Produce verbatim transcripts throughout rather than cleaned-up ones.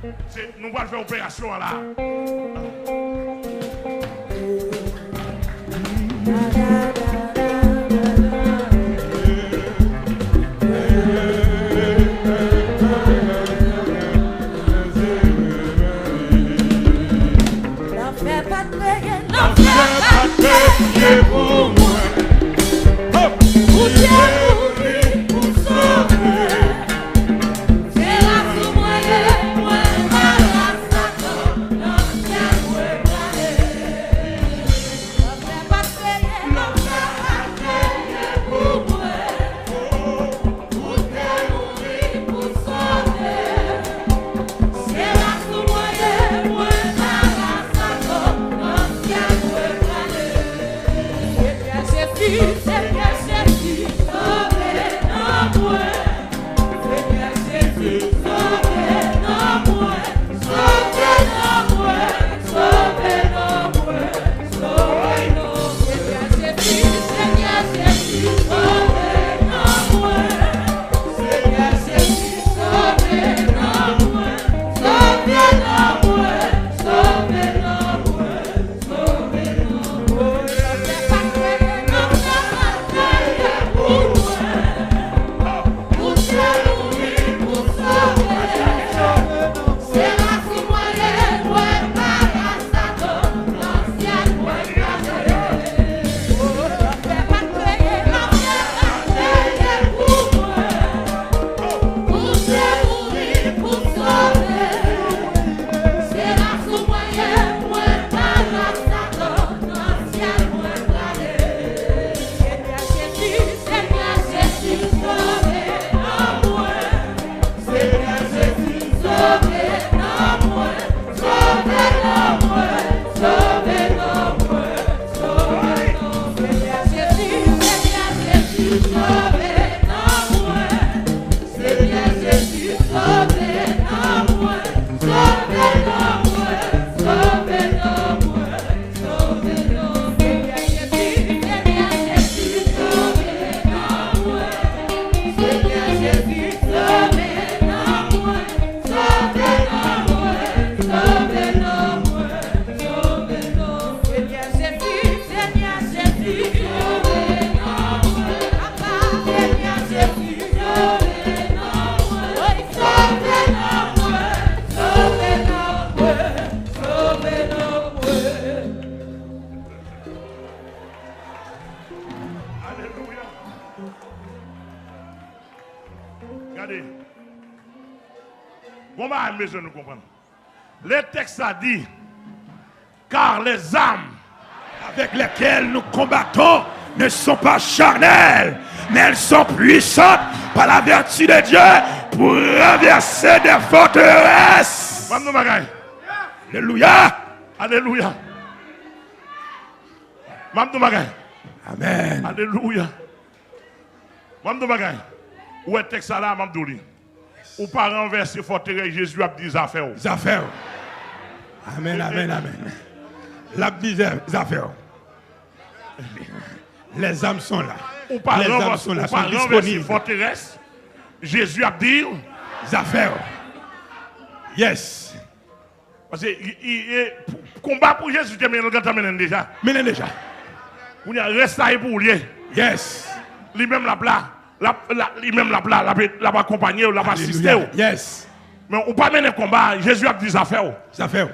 Se, nou pral fè operasyon an la. Lanfè pa t peye, lanfè pa t peye pou mwen. Ou te mouri pou sove. Se la sou mwen ye, mwen pa la Satan, nan syèl mwen prale. Lanfè pa t peye, lanfè pa t peye pou mwen. Ou te mouri pou sove. Se la sou mwen ye, mwen pa la Satan, nan syèl mwen prale. Senyè Jezi, Senyè Jezi, sove nan mwen. Senyè Jezi, sove nan mwen. Sove nan mwen. Sove nan mwen. Sove nan mwen. Senyè Jezi, Senyè Jezi, sove nan mwen. Senyè Jezi, sove nan mwen. Sove nan mwen. Sove nan mwen. Alelouya. Gade. Bon bagay m bezwen nou konprann. Le tèks la di, car les armes avec lesquelles nous combattons ne sont pas charnelles, mais elles sont puissantes par la vertu de Dieu pour renverser des forteresses. Ban m yon bagay. Alelouya. Alelouya. M ap di w bagay. Amèn. Alelouya. M ap di w bagay. Ou wè tèks sa la, m ap di w li. Ou pa ranvèse fòterès, Jezi ap di zafè w. Zafè w. Amèn, amèn, amèn. L ap di zè-, zafè w. Les armes sont là. Ou pa ranvèse, ou pa ranvèse fòterès, Jezi ap di zafè w. Yes. Paske i, i, e, pou, konba pou Jezi te mennen l, gentan mennen l deja. Mennen l deja. Kounye a, rès la e pou ou l ye. Yes. Li menm l ap la. L ap, l ap, li menm l ap la, l ap, l ap akonpanye w, l ap asiste w. Alelouya. Yes. Men ou pa mennen konba a, Jezi ap di zafè w. Zafè w.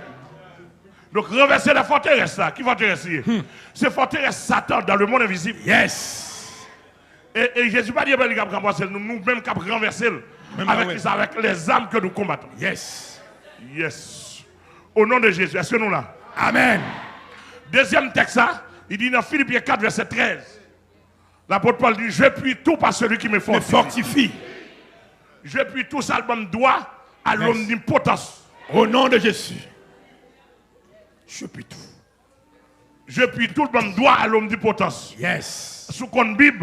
Donk, ranvèse lè fòterès la. Ki fòterès li ye? Hmm. Se fòterès Satan dans le monde invisible. Yes. E, e Jezi pa di li k ap ranvèse l, nou, nou menm k ap ranvèse l. Menm avèk ki sa? Avèk les armes que nous combattons. Yes. Yes. Au nom de Jésus, èske nou la? Amèn. Dezyèm tèks la, li di nan Filipyen kat vèsè trèz. Lapot Pòl di, je puis tout par celui qui me fortifie. Me fortifie. Je puis tout, sa l ban m dwa à l'omnipotence. Au nom de Jésus. Je puis tout. Je puis tout ban m dwa à l'omnipotence. Yes. Si w konn Bib,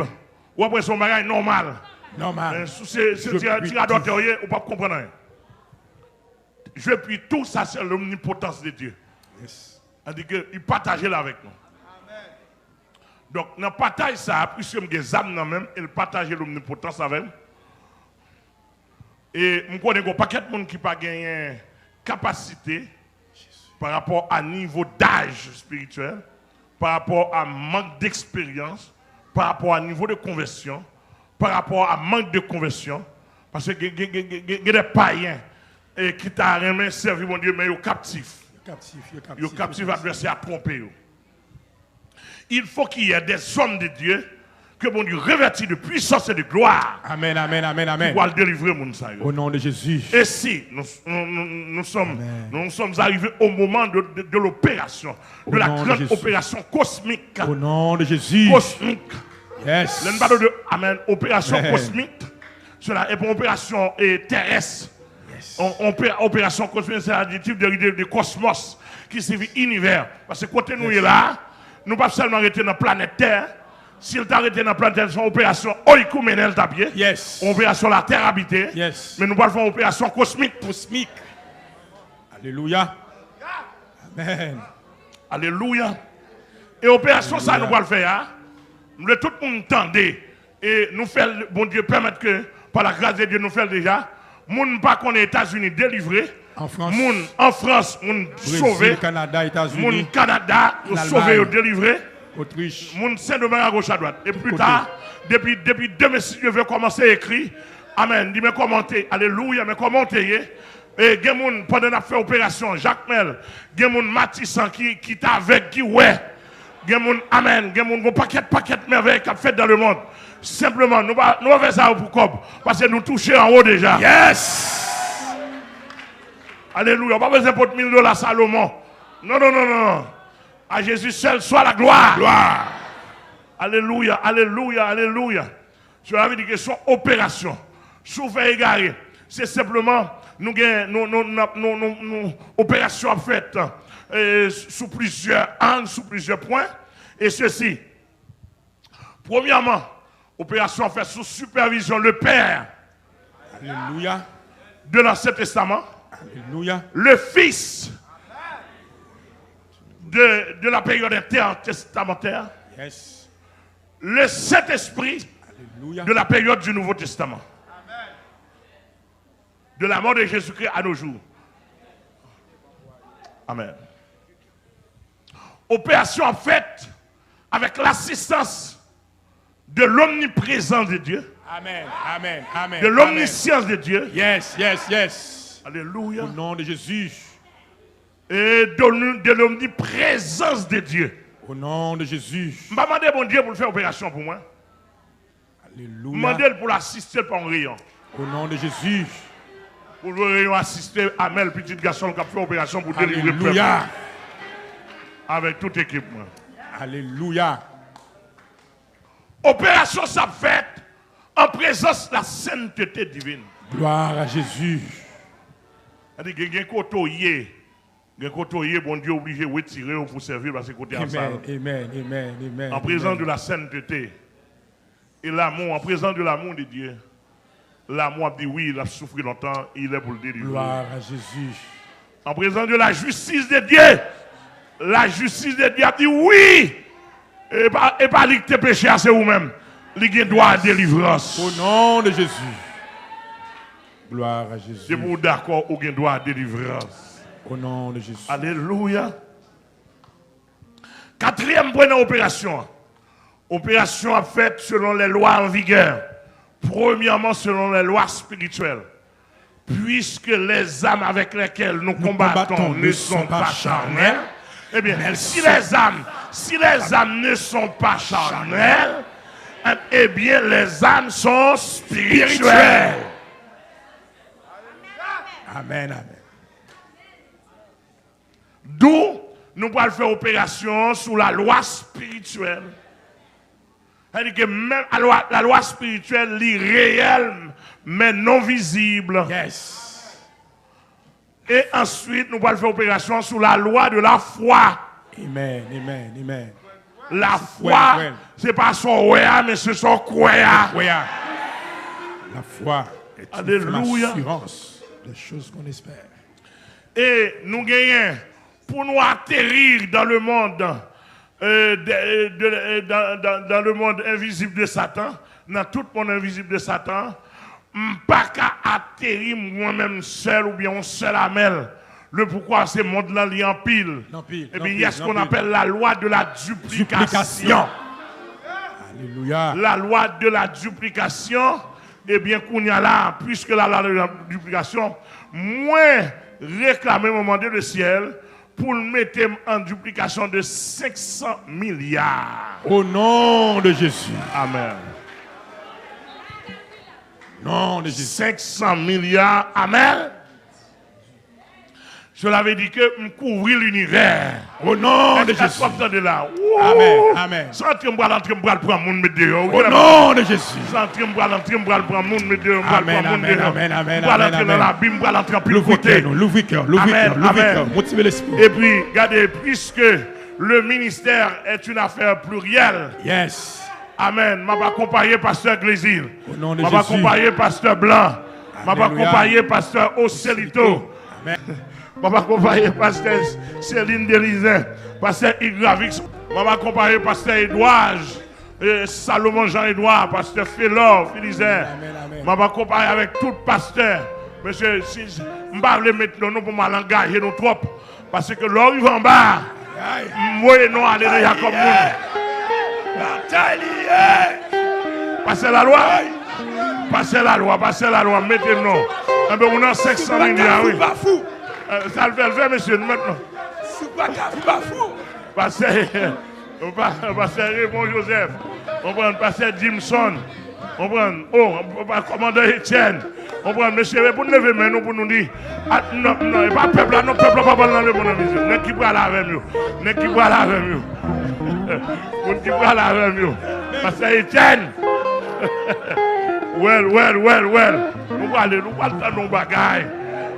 w ap wè se yon bagay nòmal. Nòmal. Men si se, se ti, ti radòtè w ye, ou p ap konprann anyen. Je puis tout, sa se l'omnipotence de Dieu. Yes. Sa di ke li pataje l avèk nou. Donk, nan pataj sa a, piske m gen zam nan men m, e l pataje l'omnipotence avè m. E m konnen gen yon pakèt moun ki pa genyen kapasite, pa rapò a nivo daj espirityèl, pa rapò a mank deksperyans, pa rapò a nivo de konvèsyon, pa rapò a mank de konvèsyon, paske gen, gen, gen, gen, gen, gen de payen, e, ki ta renmen sèvi Bondye, men yo kaptif. Yo kaptif, yo kaptif, yo kaptif, yo kaptif. Advèsè a twonpe yo. Il faut qu'il y ait des hommes de Dieu que Bondye revèti de puissance et de gloire. Amen, amen, amen, amen. Ki pral delivre moun sa yo. Au nom de Jésus. E si nous, nous, nous, nous sommes, amen, nous, nous sommes arrivés au moment de, de, de l'opération, de la grande opération cosmique. Au nom de Jésus. Cosmique. Yes. Lè n pale de, amen, opération cosmique, cela est une opération, eh, terrestre. Yes. On, on pè-, opération cosmique, c'est l'adjectif dérivé de cosmos, qui signifie univers. Paske kote nou ye la, nou p ap sèlman rete nan planèt Tè. Si l ta rete nan planèt Tè, se yon operasyon oikoumenen l t ap ye. Yes. Yon operasyon latè abite. Yes. Men nou pral fè yon operasyon kosmik. Kosmik. Alelouya. Amen. Alelouya. E operasyon sa nou pral fè a, m vle tout moun tande. E nou fè l, Bondye pèmèt ke, par la grâce de Dieu, nou fè l deja. Moun m pa konnen Etazini delivre. An Frans. Moun an Frans, moun sove. Brezil, Kanada, Etazini. Moun Kanada, yo sove, yo delivre. Otrich. Moun Sendomeng agoch adwat. E pli ta, depi, depi demen, si Dye vle, kòmanse ekri. Amèn. Di, men kòman w te, alelouya, men kòman w te ye? E gen moun, pandan n ap fè operasyon Jakmèl, gen moun Matisan ki, ki t avèg, ki wè. Gen moun, amèn, gen moun, gon pakèt, pakèt mèvèy k ap fèt dans le monde. Senpleman, nou pa, nou pa fè sa yo pou kòb, paske nou touche anwo deja. Yes! Alelouya. Ou pa bezwen pot mil dola Salomon. Non, non, non, non, non. À Jésus seul soit la gloire. Gloire. Alelouya, alelouya, alelouya. Sela vle di ke se yon operasyon. Si w fè egare, se senpleman nou gen, nou, nou, n ap, nou, nou, nou, operasyon ap fèt, eh, sou plizyè ang, sou plizyè pwen. E sesi, premyèman, operasyon ap fèt sou sipèvizyon le Père, alelouya, de l'Ancien Testament, alelouya, le Fils de, de la période intertestamentaire, yes, le Saint-Esprit, alelouya, de la période du Nouveau Testament. De la mort de Jésus-Christ à nos jours. Amen. Operasyon ap fèt avec l'assistance de l'omniprésence de Dieu, amen, amen, amen, de l'omniscience de Dieu. Yes, yes, yes. Alelouya. Au nom de Jésus. Et de l'om-, de l'omniprésence de Dieu. Au nom de Jésus. M pa mande Bondye pou l fè operasyon pou mwen. Alelouya. M mande l pou l asiste l pa yon reyon. Au nom de Jésus. Pou l reyon asiste Amèl, pitit gason l k ap fè operasyon pou delivre pèp la. Alelouya. Avèk tout ekip mwen. Alelouya. Operasyon sa ap fèt an prezans la sainteté divine. Gloire à Jésus. Sa di gen, gen kote w ye, gen kote w ye, Bondye oblije retire w pou sèvi l, paske kote a sal. Amen, amen, amen, amen. En présence de la sainteté et l'amour, en présence de l'amour de Dieu, l'amour ap di wi, l ap soufri lontan, il est pou l delivre. Gloire à Jésus. En présence de la justice de Dieu, la justice de Dieu ap di wi. E pa, e pa li ki te peche a, se ou menm. Li gen dwa a delivrans. Au nom de Jésus. Gloire à Jésus. Depi w dakò, ou gen dwa a delivrans. Au nom de Jésus. Alelouya. Katriyèm pwen nan operasyon an. Operasyon ap fèt selon les lois en vigueur. Premyèman, selon les lois spirituelles. Puisque les armes avec lesquelles nous combattons ne sont pas charnelles, eh bien, si les armes, si les armes ne sont pas charnelles, eh bien, les armes sont spirituelles. Amen, amen. D'où nou pral fè operasyon an sou la lwa espirityèl. Sa vle di ke menm la lwa, la lwa espirityèl, li reyèl, men non vizib. Yes. E answit, nou pral fè operasyon an sou la lwa de la fwa. Amen, amen, amen. La fwa, se pa sa w wè a, men se sa w kwè a. Kwè a. La foi est une assurance des choses qu'on espère. E nou genyen, pou nou ateri dans le monde, euh, de, de, dans, dans, dans le monde invisible de Satan, nan tout mond envizib de Satan, m pa ka ateri mwen menm sèl oubyen yon sèl Amèl. Le pourquoi se mond lan li anpil. Ebyen, il y a ce qu'on appelle la loi de la duplication. La loi de la duplication. Ebyen, kounye a la, puisque la loi de la duplication, mwen reklame, mwen mande le ciel pou l mete m an duplikasyon de senk san milya. Au nom de Jésus. Amen. Non de Jésus. Senk san milya. Amen. Cela veut dire que m kouvri linivè. Au nom de Jésus. Èske w ap tande la? Amen. Amen. Sa antre m pral antre m pral pran moun met deyò. Au nom de Jésus. Sa antre m pral antre m pral pran moun met deyò. M pral pran moun deyò. M pral antre nan labi, m pral antre anpil kote. Louvri kè nou, louvri kè, louvri kè, louvri kè. Motive lespri. Epi, gade, puisque le ministère est une affaire plurielle. Yes. Amen. M ap akonpaye pastè Glezil. Au nom de M ap Jésus. Akonpaye pastè Blan. M ap akonpaye pastè Oselito. Amen. M ap akonpaye pastè Celine Delizen, pastè Igravix. M ap akonpaye pastè Edwaj, eh, Salomon Jean Edouard, pastè Felor Filizen. Amen, amen. M ap akonpaye avèk tout pastè. Mesye, si, si, m pa vle met non nou pou m al angaje nou twòp. Paske lè w rive anba, m voye non ale deja kòm moun. Batay li ye. Pastè Lalwa. Pastè Lalwa, pastè Lalwa, mete non. Enben, ou nan senk san milya, wi. Bafou. Eh, sa l fè, l fè, mesye, nou met non. Si w pa ka fou, bafou. Pastè, pa- pastè Raymond Joseph, konprann, pastè Jimson, konprann, oh, pa- kòmandan Etienne, konprann, mesye, pou n leve men nou, pou nou di, a, non, non, e pa pèp la, non, pèp la pa pral nan lemonn nan, mesye. Nèg ki pral avè m yo, nèg ki pral avè m yo, moun ki pral avè m yo, pastè Etienne, well, well, well, well, nou prale, nou pral tann yon bagay,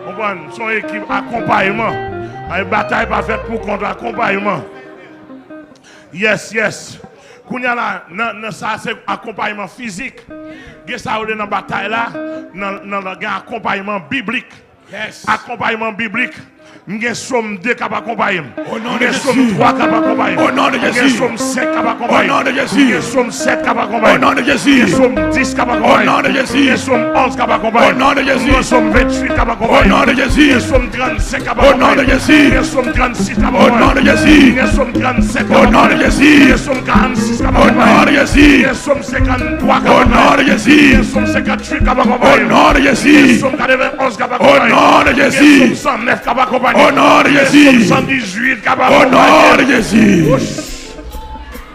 konprann, se yon ekip akonpayman, ay, batay pa fèt pou kont, akonpayman. Yes, yes. Kounye a la, nan, nan sa se akonpayman fizik. Gen sa yo rele nan batay la, nan, nan, nan gen akonpayman biblik. Yes. Akonpayman biblik. M gen Sòm de k ap akonpaye m. Au nom M de gen Sòm Jésus. twa k ap akonpaye m. Au nom de M gen Jésus. Sòm senk k ap akonpaye m. Au nom de Jésus. M gen Sòm sèt k ap akonpaye Au m. nom de Jésus. M gen Sòm dis k ap Au akonpaye nom m. De M Jésus. gen Sòm onz k ap akonpaye Au nom de m. M Jésus. gen Sòm venntuit k ap Au akonpaye nom m. De M gen Jésus. Sòm trannsenk k ap Au nom akonpaye de m. Jésus. M gen Sòm trannsis k ap Au nom akonpaye de m. Jésus. M gen Sòm trannsèt k ap Au nom akonpaye de m. Jésus. M gen Sòm trannkat k ap Au nom akonpaye de m. M Jésus. gen Sòm senkanntwa k ap Au akonpaye nom m. De M Jésus. gen Sòm senkantuit k ap akonpaye m. Au nom de Jésus. M gen Sòm katrevenonz k ap Au akonpaye m. nom de M gen Jésus. Sòm san nèf k ap akonpaye m. Au nom de M gen Jésus. Sòm san dizuit k ap Au nom akonpaye de m. Jésus.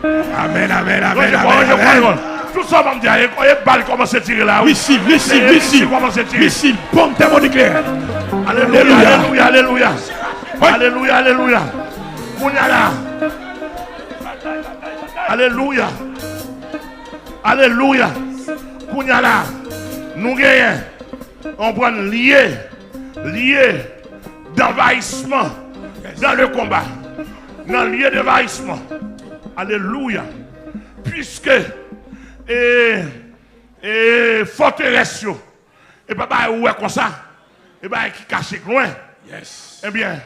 Amen, amen, amen, Ranje amen, kò, ranje kò, amen. ranje kò. Tout sa w ap di a, e, e bal kòmanse tire la, wi. Misil, misil, E, e, misil. Kòmanse tire. Misil, bombe thermonucléaire. Alelouya, alelouya, alelouya. Alelouya, alelouya. Kounye a la. Alelouya. Alelouya. Kounye a la. Nou genyen. On pran lye. Lye. Danvayisman. Dans le combat. Nan lye danvayisman. Alelouya. Puiske, e, e, fòterès yo. E pa bagay ou wè konsa. E bagay ki kache k lwen. Yes. Ebyen,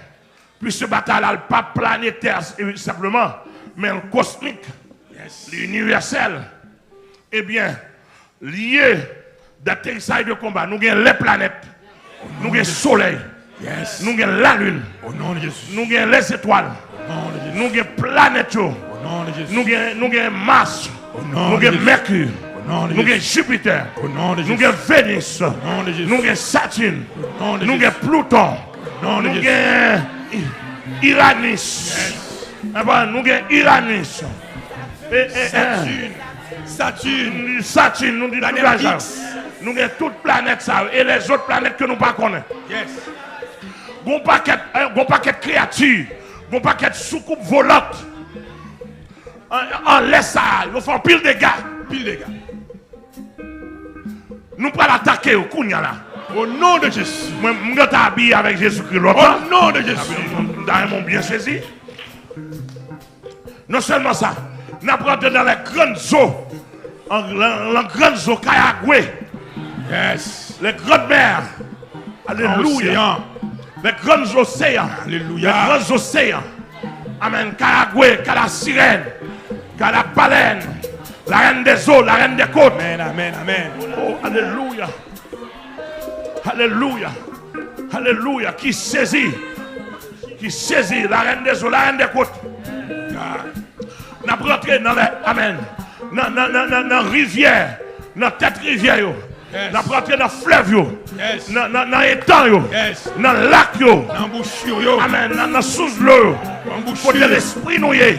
puiske batay la, l pa planetè, e, senpleman, men l kosmik. Yes. Li inivèsèl. Ebyen, lye daterisaj de konba, nou gen lè planèt. Nou gen solèy. Yes. Nou gen lalin. Au nom de Jésus. Nou gen lèzetwal. Au nom de Jésus. Nou gen planèt yo. Au nom de Jésus. Nou gen, nou gen Mas. Au nom Nou de gen Jésus. Mèki. Au nom de Nou gen Jésus. Jipitè. Au nom de Jésus. Nou gen Venis. Au nom de Jésus. Nou gen Satin. Au nom de Nou Jésus. Gen Plouton. Au nom de Nou Jésus. Gen I- Iranis. Epa, nou gen Iranis. E, e, e. Saturne. Saturne. Satin, nou di tout Planèt bagay sa. X. Nou gen tout planèt sa yo. E lèzòt planèt ke nou pa konnen. Yes. Gon pakèt, eh, gon pakèt kreyati. Gon pakèt soukoup volant. An, anlè sa, yo fè anpil dega. Pil dega. Nou pral atake yo kounye a la. Au nom de Jésus. Mwen, m gentan abiye avèk Jezikri lòt Au la. Nom de Jésus. M ta renmen w byen sezi. Non sèlman sa, n ap rantre nan les grandes eaux. An, lan, lan grandes eaux, Kayagwe. Yes. Les grandes mers. Alelouya. Océan. Les grandes océans. Alelouya. Les grands océans. Amen. Kayagwe, Kayasirèn, Kayabalen, la reine des eaux, la reine des côtes. Amen, amen, amen. Oh, alelouya. Alelouya. Alelouya. Ki sezi. Ki sezi, la reine des eaux, la reine des côtes. N ap rantre nan lè, amèn. Nan, nan, nan, nan, nan rivyè, nan tèt rivyè yo. N ap rantre nan flèv yo. Nan, nan, nan etan yo. Nan lak yo. Nan anbouchir yo. Amèn. Nan, nan sous dlo yo. Kote lespri nou ye.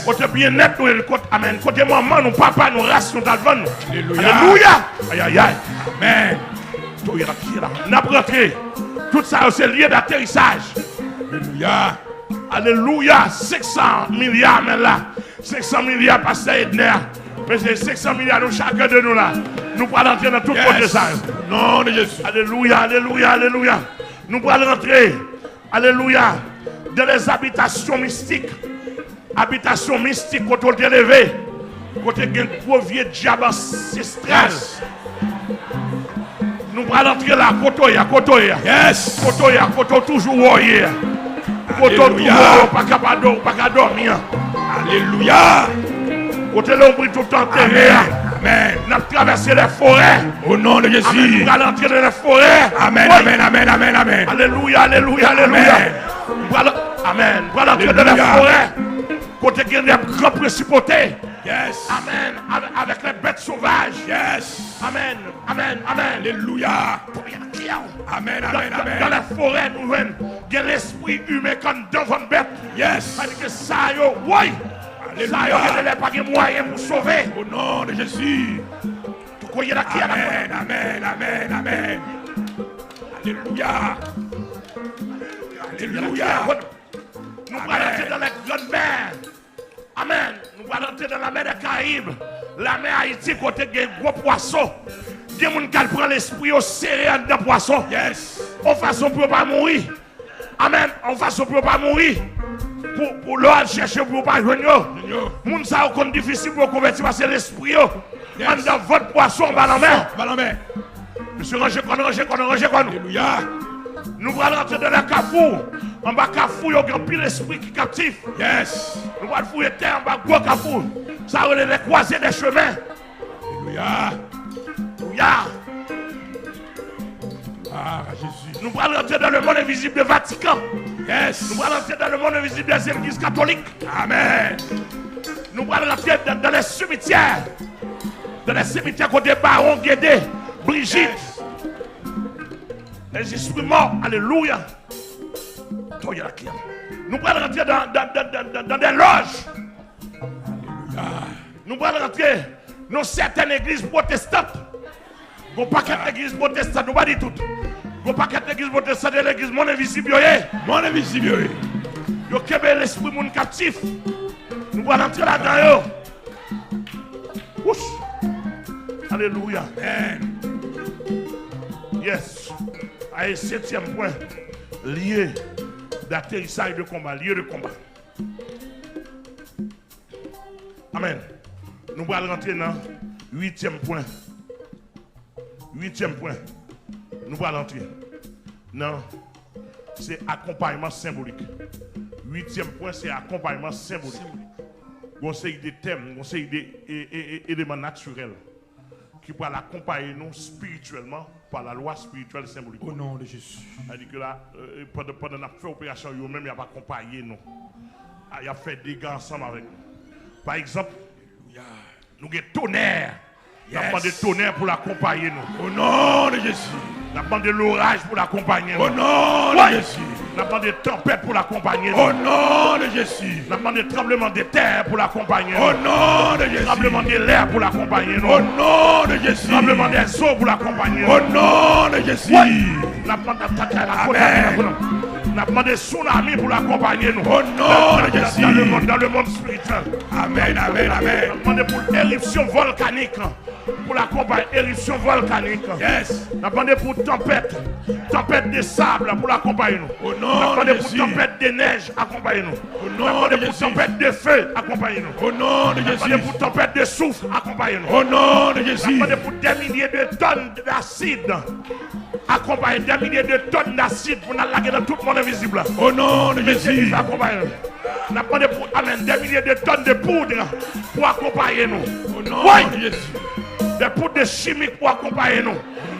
Kote byennèt nou ye. Kote, amèn. Kote manman nou, papa nou, ras nou, t al vann nou. Alelouya. Ayayay. Amèn. N ap rantre. Tout sa yo se lye d'aterisaj. Alelouya. Alelouya. Senk san milya, amèn la. Senk san milya, pastè Edner. Mesye, senk san milya, nou chak de nou la. Nou pral antre nan tout kote sa yo. Alelouya, alelouya, alelouya. Nou pral antre. Alelouya. Dans les habitations mystiques. Abitasyon mistik kote w te leve. Kote gen gwo vye dyab ansestral. Nou pral antre la, kote w ye a, kote w ye a. Kote w ye a, kote w toujou wè w ye a. Kote w toujou wè w pa ka pa dò, w pa ka dòmi an. Alelouya. Kote lonbrit ou te antere a. Amèn. N ap travèse lè forè. O non de Jezi. Amèn. Nou pral antre nan lè forè. Amèn, amèn, amèn, amèn, amèn. Alelouya, alelouya, alelouya. Amèn. Nou pral, amèn. Nou pral antre nan lè forè. Kote gen lè gran prensipotè. Amèn. Avè-, avèk lè bèt sovaj. Amèn, amèn, amèn. Alelouya. Amèn, amèn, amèn. Dans les forêts, nou jwenn gen lespri imen k anndan vann bèt. Sa vle di ke sa yo, woy! Sa yo, alelouya, gen lè pa gen mwayen pou sove. O non de Jezi. Amèn, amèn, amèn, amèn. Alelouya. Alelouya. Nou pral antre dans les grandes mers. Amèn. Nou pral antre dans la mer des Caraïbes. Lamè Ayiti kote gen gwo pwason. Gen moun k al pran lespri yo sere anndan pwason. Yon fason pou yo pa mouri. Amèn. Yon fason pou yo pa mouri. Pou, pou lè w al chèche pou yo pa jwenn yo. Moun sa yo konn difisil pou yo konvèti paske lespri yo anndan vant pwason anba lanmè. Mesye, ranje kò nou, ranje kò nou, ranje kò nou. Alelouya. Nou pral rantre dans les carrefours. Anba kafou yo gen anpil espri ki kaptif. Nou pral fouye tè anba gwo kafou. Sa yo rele les croisées des chemins. Alelouya. Alelouya. Gloire à Jésus. Nou pral rantre dans le monde invisible de Vatican. Nou pral rantre dans le monde invisible des églises catholiques. Amèn. Nou pral rantre dans, dans les cimetières. Dans les cimetières kote Baron, Gede, Brigitte. Les esprits morts. Alelouya. Nou pral rantre dans, dans, dans, dans, dans des loges. Nou pral rantre nan sèten legliz pwotestan. Gon pakèt legliz pwotestan, nou pa di tout. Gon pakèt legliz pwotestan, se legliz monn envizib yo ye. Monn envizib yo ye. Yo kenbe lespri moun kaptif. Nou pral antre ladan yo. Wouch. Alelouya. Amèn. Yes. Aye, setyèm pwen. Lieu d'atterrissage de combat. Lieu de combat. Amèn. Nou pral rantre nan uityèm pwen. Uityèm pwen. Nou pral rantre nan, se akonpayman senbolik. Uityèm pwen, se akonpayman senbolik. Gon seri de tèm, gon seri de e, e, e, eleman natirèl ki pral akonpaye nou espirityèlman pa la lwa espirityèl senbolik. Au nom de Jésus. Sa vle di ke la, euh, pandan, pandan n ap fè operasyon, yo menm y ap akonpaye nou. A, y ap fè dega ansanm avèk nou. Pa egzanp, nou gen tonè. N ap mande tonè pou l akonpaye nou. Au nom de Jésus. N ap mande loraj pou l akonpaye nou. Au nom de Jésus. N ap mande tanpèt pou l akonpaye nou. Au nom de Jésus. N ap mande tranblemanntè pou l akonpaye nou. Au nom de Jésus. Tranblemanntè pou l akonpaye nou. Au nom de Jésus. Tranblemanntè pou l akonpaye nou. Au nom de Jésus. Wi. N ap mande atak la, la, la, la, la. N ap mande tsunami pou l akonpaye nou. Au nom de Jésus. Dans le monde, dans le monde spirituel. Amèn, amèn, amèn. N ap mande pou eripsyon vòlkanik. Pou l akonpaye eripsyon vòlkanik. N ap mande pou tanpèt, tanpèt de sab pou l akonpaye nou. N ap mande pou tanpèt de nèj akonpaye nou. N ap mande pou tanpèt de fe akonpaye nou. N ap mande pou tanpèt de souf akonpaye nou. N ap mande pou dè milye de tòn dasid akonpaye, dè milye de tòn dasid pou n al lage nan tout monn envizib la. Mete Jezi akonpaye nou. N ap mande pou, amèn, dè milye de tòn de poud pou akonpaye nou. Wi! Dè poud de chimik pou akonpaye nou.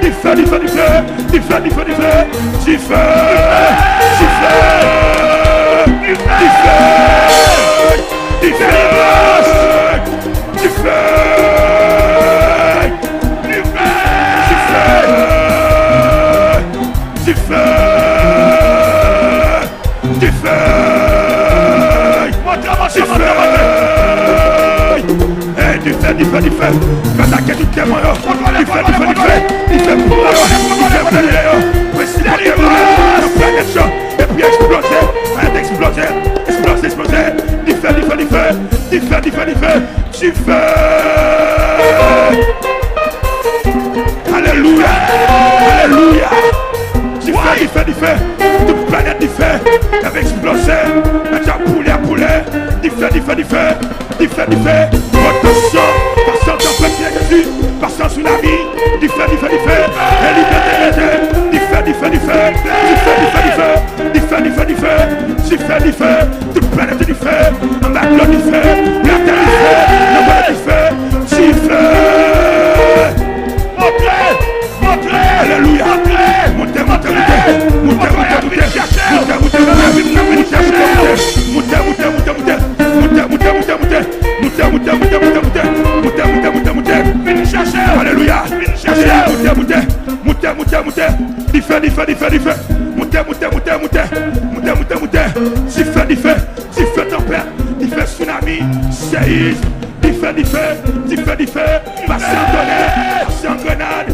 Dife, dife, dife, dife, dife, dife, dife, dife, dife, dife, dife, dife, dife, dife, dife, dife. Dife! Hey, dife, dife, dife! Atake tout demon yo! Dife, dife, dife! Dife boule yo! Dife boule yo! Prensipal demon yo! Yo pran nèt yo! Epi eksploze! Fè eksploze! Eksploze, eksploze! Dife, dife, dife! Dife, dife, dife, dife. Alelouya, alelouya. Dife, dife, dife. Tout planèt dife ap eksploze. Mèt yo boule, boule. Dife, dife, dife. Dife, dife. Atansyon. Pase yon tanpèt, Jezi. Pase yon tsunami. Dife, dife, dife. E li pete, pete. Dife, dife, dife. Dife, dife, dife. Dife, dife, dife. Dife, dife. Tout planèt dife. Anba dlo dife. Latè dife. Nan vòlè dife. Dife. Monte! Monte! Alelouya! Monte, monte, monte! Monte, monte, monte! Monte, monte, monte! Monte, monte, monte! Monte, monte, monte! Monte, monte, monte! Monte, monte, monte! Vin chache! Alelouya! Vin chache! Monte, monte! Monte, monte, monte! Dife, dife, dife, dife! Monte, monte, monte, monte! Monte, monte, monte! Dife, dife! Dife tanpèt, dife tsunami, seyis, dife, dife, dife, dife, pase an tonè, pase an grenad.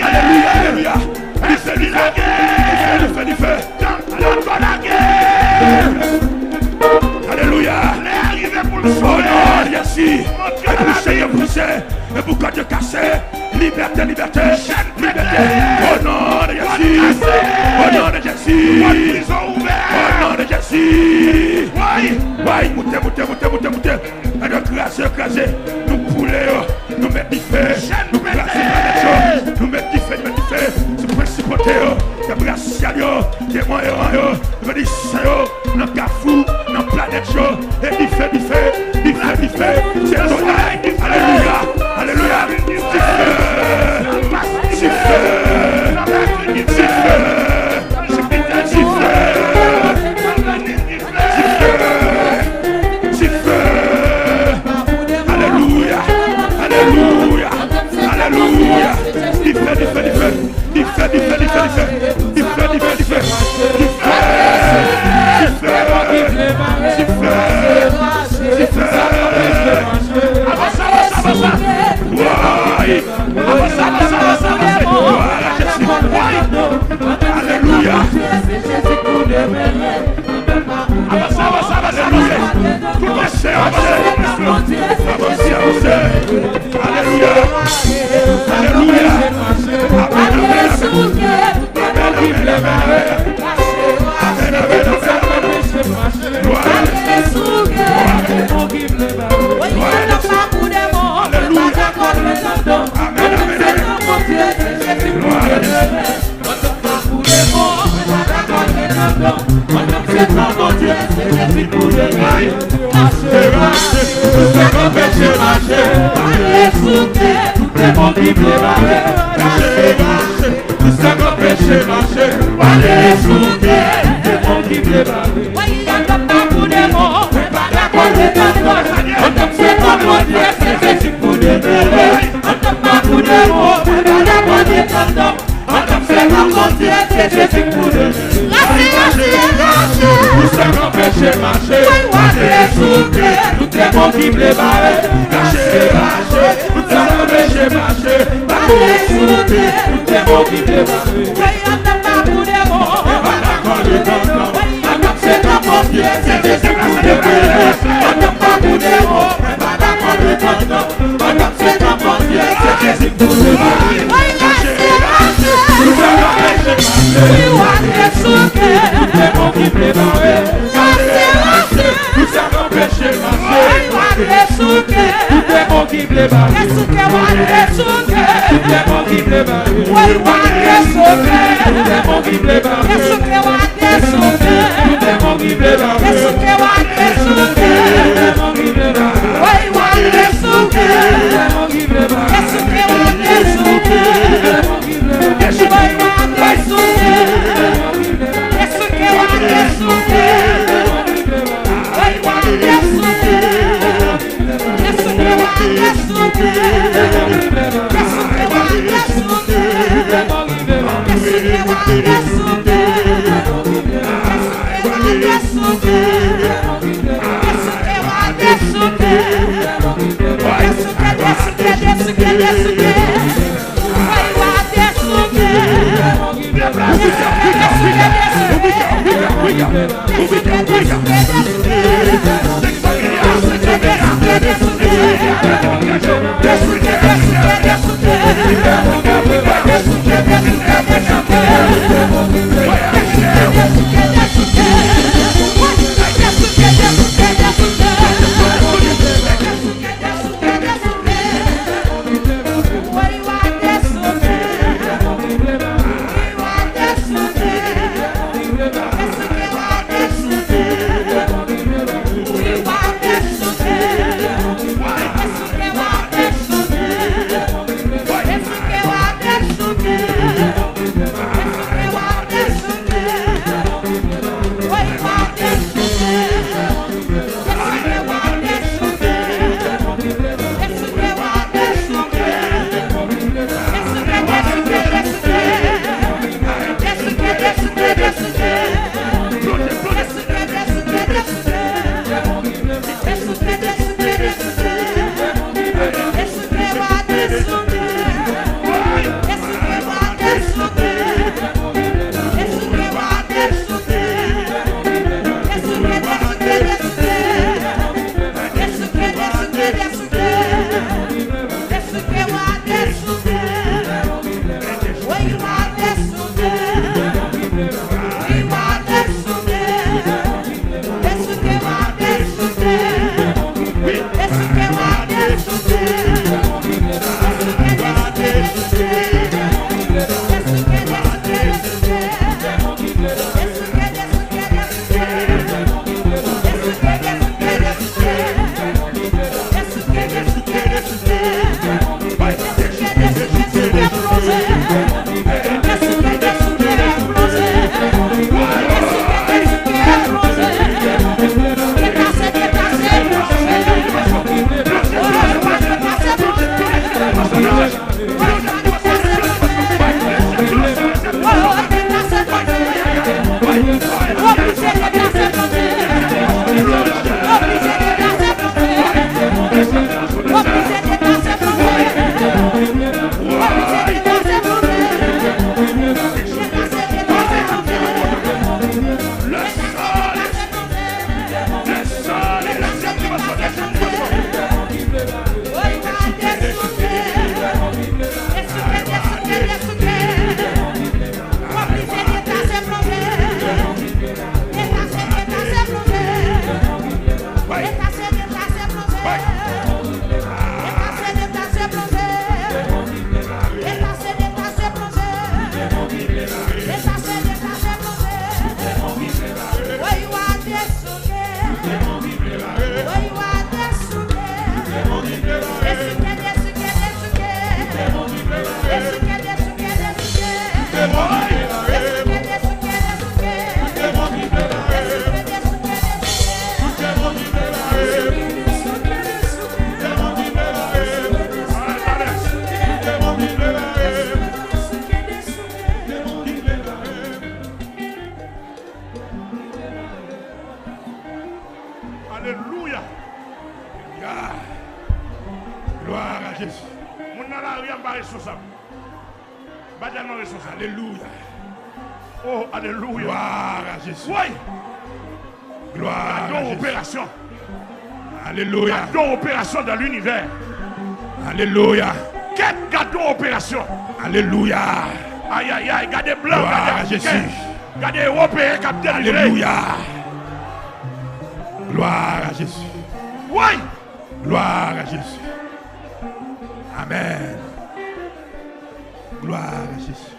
Alelouya, alelouya. Dife, dife, dife, dife, dife. Alelouya. O non de Jezi. E pou chenn yo brize. E pou kòd yo kase, libète, libète, libète. O non de Jezi, o non de Jezi, o non de Jezi. Way, way, moute, moute, moute, moute, moute. Nèg yo kraze, kraze. Nou boule yo, nou met dife, nou kraze planèt yo, nou met dife, nou met dife sou prensipalite yo, sou prensipalite yo, demon yo, yo, nou met dife yo. Nan kafou, nan planèt yo, e dife, dife, dife, dife, se tonè. Alelouya, alelouya. Dife, dife, dife, dife, dife, dife. Alelouya, alelouya, alelouya. Dife, dife, dife. Dife, dife, dife, dife. Dife, dife, dife. Dife. Dife. Dife. Dife. Avanse, avanse, avanse. Way. Avanse, avanse, avanse, avanse. Glwa a Jezi. Way. Alelouya. Avanse, avanse, avanse, avanse. Tout pèse, avanse. Avanse, avanse. Alelouya. Alelouya. Amèn, amèn, amèn. Amèn, amèn, amèn, amèn. Amèn, amèn, amèn, amèn. Glwa. Glwa. Alelouya. Amèn, amèn, amèn. Glwa. Antann pa pou demon, mwen pa dakò de kanton. Antann se pa Bondye, se Jezi pou demon. Mache, mache, pou sa k anpeche mache. Pale sou tè, tout demon ki vle bare. Mache, mache, pou sa k anpeche mache. Pale sou tè, tout demon ki vle bare. Antann pa pou demon, mwen pa dakò de kanton. Antann se pa Bondye, se Jezi pou demon. Antann pa pou demon, mwen pa dakò de kanton. Antann se pa Bondye, se Jezi pou de. Rache, rache, rache. Pou sa k anpeche mache. Woy, woy, pale sou tè, tout demon ki vle bare. Rache, rache, pou sa k anpeche mache. Pale sou tè, tout demon ki vle bare. Woy, antann pa pou demon. Mwen pa dakò de kanton. Antann se pa Bondye, se Jezi pou de. Antann pa pou demon. Mwen pa dakò de kanton. Antann se pa Bondye, se Jezi pou de. Woy, rache, rache. Pou sa k anpeche mache. Wi, w ale sou tè. Tout demon ki vle bare. Rache, rache. Pou sa k anpeche mache. Woy, w ale sou tè. Tout demon ki vle bare. Sou tè, w ale sou tè. Tout demon ki vle bare. Woy, w ale sou tè. Tout demon ki vle bare. Sou tè, w ale sou tè. Tout demon ki vle bare. Sou tè, w ale sou tè. Tout demon ki vle bare. Woy, w ale sou tè. Tout demon ki vle bare. Sou tè, w ale sou tè. Tout demon ki vle bare. Woy, w ale sou tè. Tout demon ki vle bare. Woy, w ale sou tè. Tout demon ki vle bare. Tout demon ki vle bare. Alelouya. Ya. Gloire à Jésus. Moun nan lari a, m pa responsab. M pa tèlman responsab. Alelouya. Oh, alelouya. Gloire à Jésus. Woy. Gloire à Jésus. Gade yon operasyon. Alelouya. Gade yon operasyon dans l'univers. Alelouya. Kèt, gade yon operasyon. Alelouya. Ayayay, gade blan, gade afriken. Gloire à Jésus. Gade ewopeyen k ap delivre. Alelouya. Gloire à Jésus. Woy. Gloire à Jésus. Amen. Gloire à Jésus.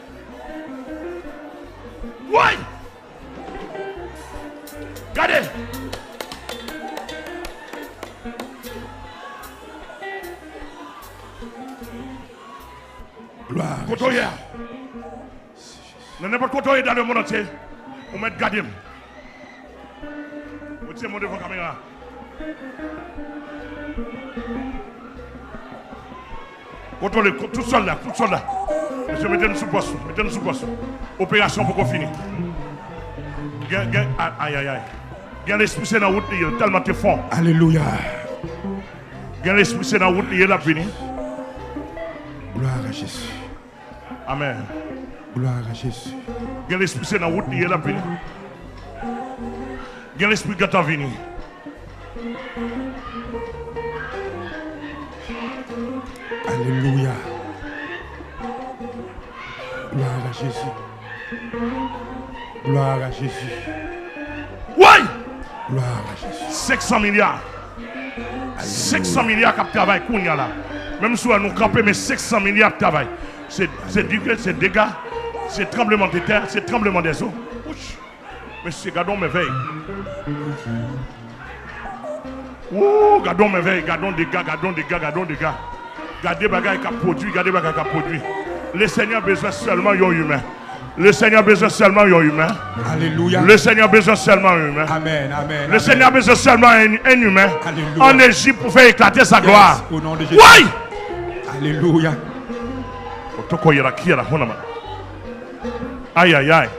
Woy! Gade! Gloire à Jésus. Kote w ye a? Nan nenpòt kote w ye dans le monde entier, ou mèt gade m. Retire men w devan kamera. Kontwole, ko-, tout sòlda, tout sòlda. Mesye, mete n sou pòs, mete n sou pòs. Operasyon poko fini. Gen, gen, a-, ayayay. Gen lespri se nan wout li ye, tèlman te fò. Alelouya. Gen lespri se nan wout li ye, l ap vini. Gloire à Jésus. Amèn. Gloire à Jésus. Gen lespri se nan wout li ye, l ap vini. Gen lespri gentan vini. Alelouya. Gloire à Jésus. Gloire à Jésus. Woy! Gloire à Jésus. Senk san milya. Alelouya. Senk san milya k ap travay kounye a la. Menm si w wè nou kanpe, men senk san milya ap travay. Se, se di ke se dega, se tranbleman de tè, se tranbleman de zo. Wouch! Mesye, gade yon mèvèy. Wou, gade yon mèvèy, gade yon dega, gade yon dega, gade yon dega. Gade bagay k ap pwodui, gade bagay k ap pwodui. Le Senyè bezwen sèlman yon imen. Le Senyè bezwen sèlman yon imen. Alelouya. Le Senyè bezwen sèlman yon imen. Amèn, amèn, amèn. Le Senyè bezwen sèlman en, en imen. Alelouya. An Ejip pou fè eklate sa glwa. Yes, au nom de Jésus. Woy! Alelouya. Otoko yera kiera honama. Ay, ay, ay.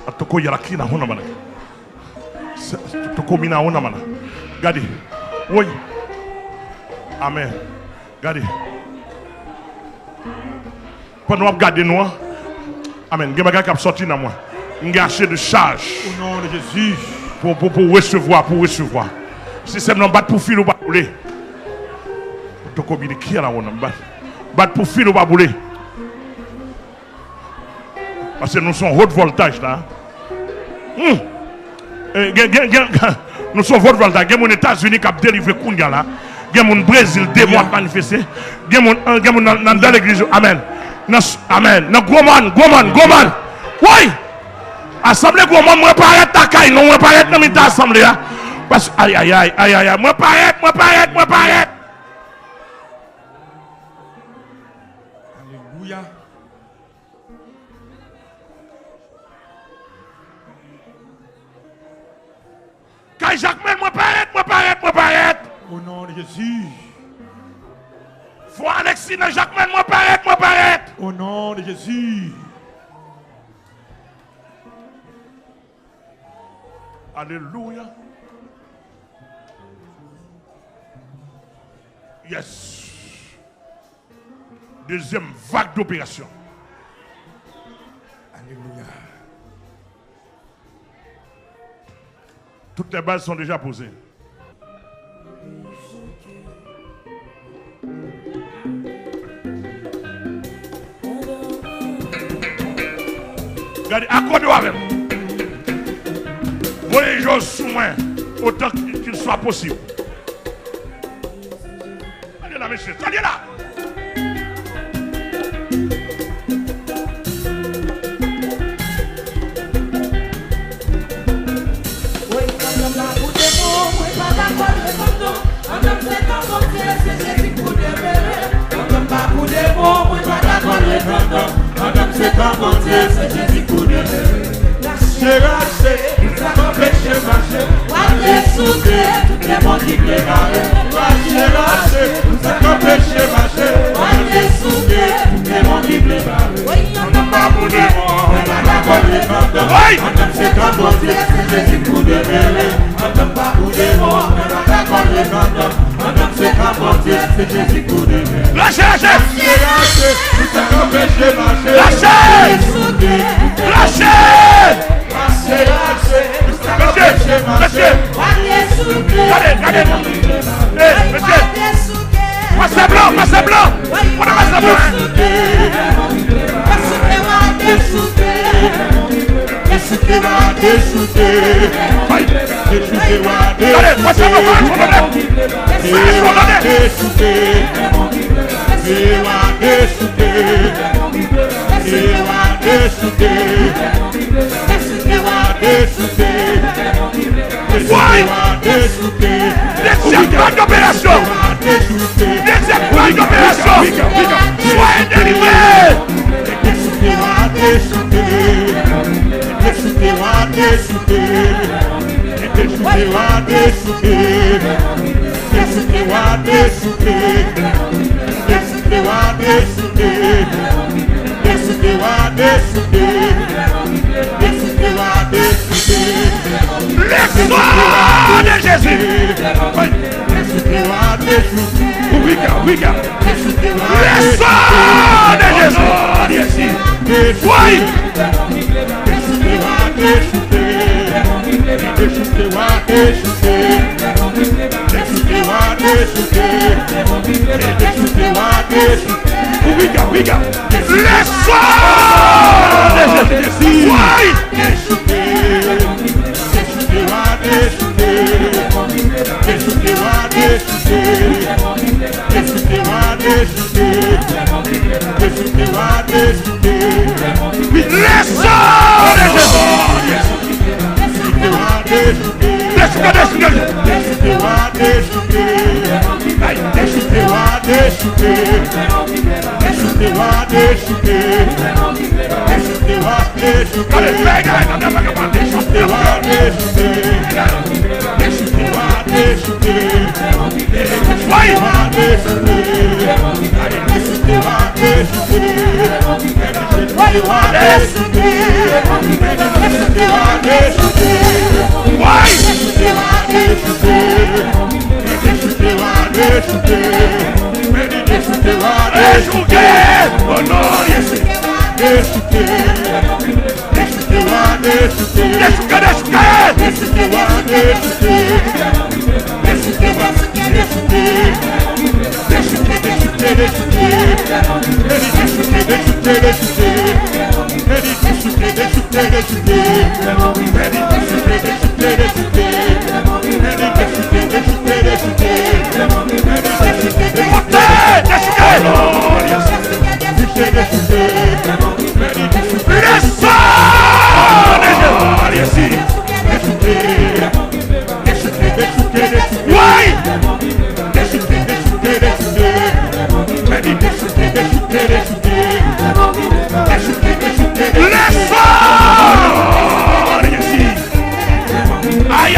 Atoko yara kina hona mana. Sa-, toko mina hona mana. Gade. Woy. Amèn. Gade. Pandan w ap gade nou an, amèn, gen bagay k ap sòti nan mwen. M gen ase de chaj. Au nom de Jésus. Pou, pou, pou resevwa, pou resevwa. Sistèm nan bat pou fil ou pa boule. Toko bini kia la wona bat. Bat pou fil ou pa boule. Paske nou se yon haute voltage la. Hmm. Eh, gen, gen, gen, nou se yon haute voltage. Gen moun Etazini k ap delivre kounye a la. Gen moun Brezil, demon ap manifeste. Gen moun, eh, gen moun nan, nan, nan legliz yo. Amèn. Nan s-, amèn. Nan gwo mòn, gwo mòn, gwo mòn. Woy! Asanble gwo mòn, mwen parèt lakay nou, mwen parèt nan mitan asanble a. Pas-, ay, ay, ay, ay, ay, ay. Mwen parèt, mwen parèt, mwen parèt. Alelouya. Kay Jakmèl, mwen parèt, mwen parèt, mwen parèt. Au nom de Jésus. Fò Alexis nan Jakmèl, mwen parèt, mwen parèt. Au nom de Jésus. Alelouya. Yes. Deuxième vague d'opération. Alelouya. Toutes les bases sont déjà posées. Gade, akòde w avè m. Voye je w sou mwen, otan qu'il soit possible. Tande la, mesye, tande la. Woy, fantom la pou de bon, mwen pa dakò de fantom. Fantom se pa Bondye, se Jezi pou de bebe. Fantom pa pou de bon. Se Jezi kou de men. Rache, rache, tout sa k anpeche mache. Wa desouke, tout demon ki vle bare. Rache, rache, tout sa k anpeche mache. Wa desouke, tout demon ki vle bare. Antanm pa pou demon, men pa dakò levantan. Antanm se kò Bondye, se Jezi kou de men. Antanm pa pou demon, men pa dakò levantan. Antanm se kò Bondye, se Jezi kou de men. Rache, rache! Rache, rache, tout sa k anpeche mache. Rache! Rache! Rache, rache, tout sa k anpeche mache. Mesye, mesye. Gade, gade. Ey, mesye. Pase blan, pase blan. Kote pase blan? Desouke, wa desouke. Desouke, wa desouke. Ay. Desouke, wa desouke. Gade, pase blan, pase blan. Desouke, wa desouke. Desouke, wa desouke. Desouke, wa desouke. Desouke, wa desouke. Desouke, wa desouke. Dezyèm vag operasyon. Dezyèm vag operasyon. Soyez délivrés. Desouke, wa desouke. Desouke, wa desouke. Desouke, wa desouke. Desouke, wa desouke. Desouke, wa desouke. Desouke, wa desouke. Desouke, wa desouke. Le sang de Jésus. Desouke, wa desouke. Ouvrika, ouvrika. Le sang de Jésus. Desouke, wa desouke. Desouke, wa desouke. Desouke, wa desouke. Desouke, wa desouke. Desouke, wa desouke. Ouvrika, ouvrika. Le sang de Jésus. Desouke, wa desouke. Desouke, wa desouke. Desouke, wa desouke. Desouke, wa desouke. Desouke, wa desouke. Le sang de Jésus. Desouke, wa desouke. Desouke, desouke. Desouke, wa desouke. Ay, desouke, wa desouke. Desouke, wa desouke. Desouke, wa desouke. Desouke, wa desouke. Desouke, wa desouke. Desouke, wa desouke. Desouke, wa desouke. Desouke, wa desouke. Desouke, wa desouke. Desouke, wa desouke. Desouke, wa desouke. Desouke, wa desouke. O non de Jezi. Desouke. Desouke, wa desouke. Desouke, desouke. Desouke, wa desouke. Desouke, wa desouke. Desouke, desouke, desouke. Desouke, desouke, desouke. Desouke, desouke, desouke. Desouke, desouke, desouke. Monte, desouke. Le sang de Jésus. Woy! Le sang de Jésus. Ay,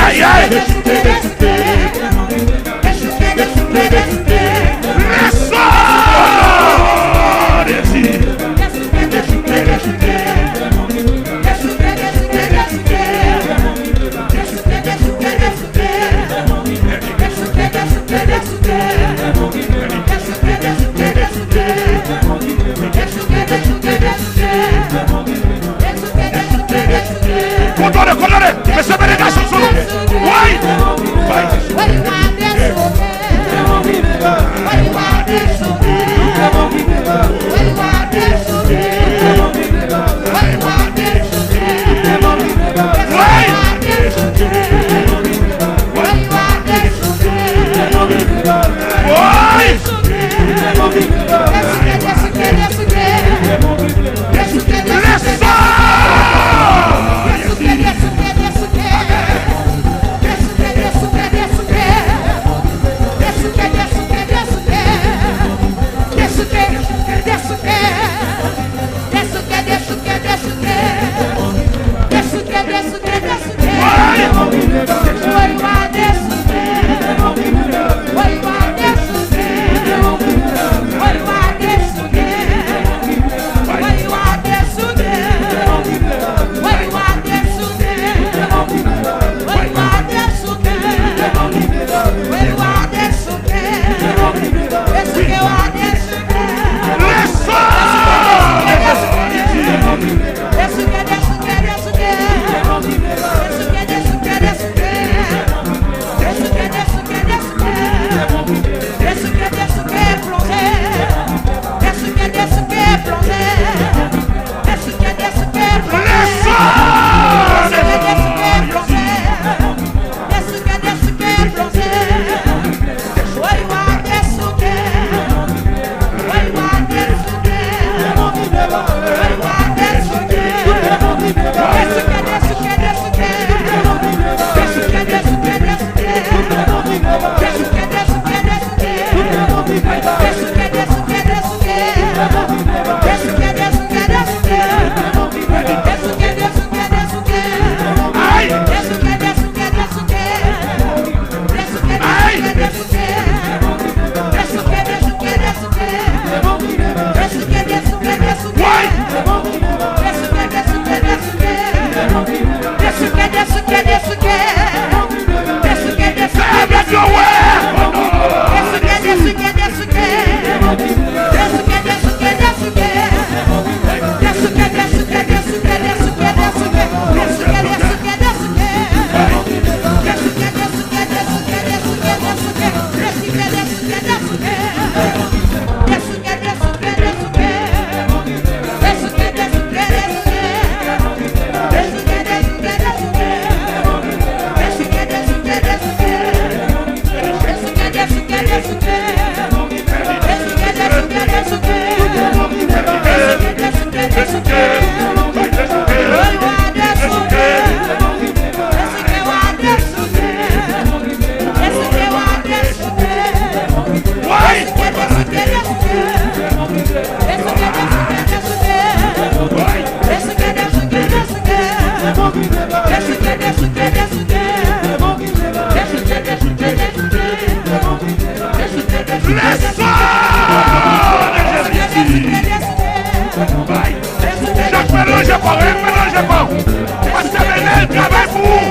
Pastè Benel travay pou ou.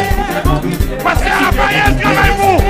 Pastè Raphaël travay pou ou.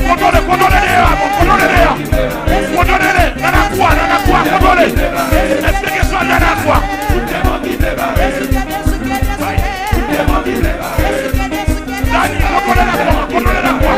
Kontwole, kontwole deyò a, kontwole deyò a. Kontwole nan lakou a, nan lakou a, kontwole. Èske gen sòlda nan lakou a? Dani, kontwole lakou a, kontwole lakou a.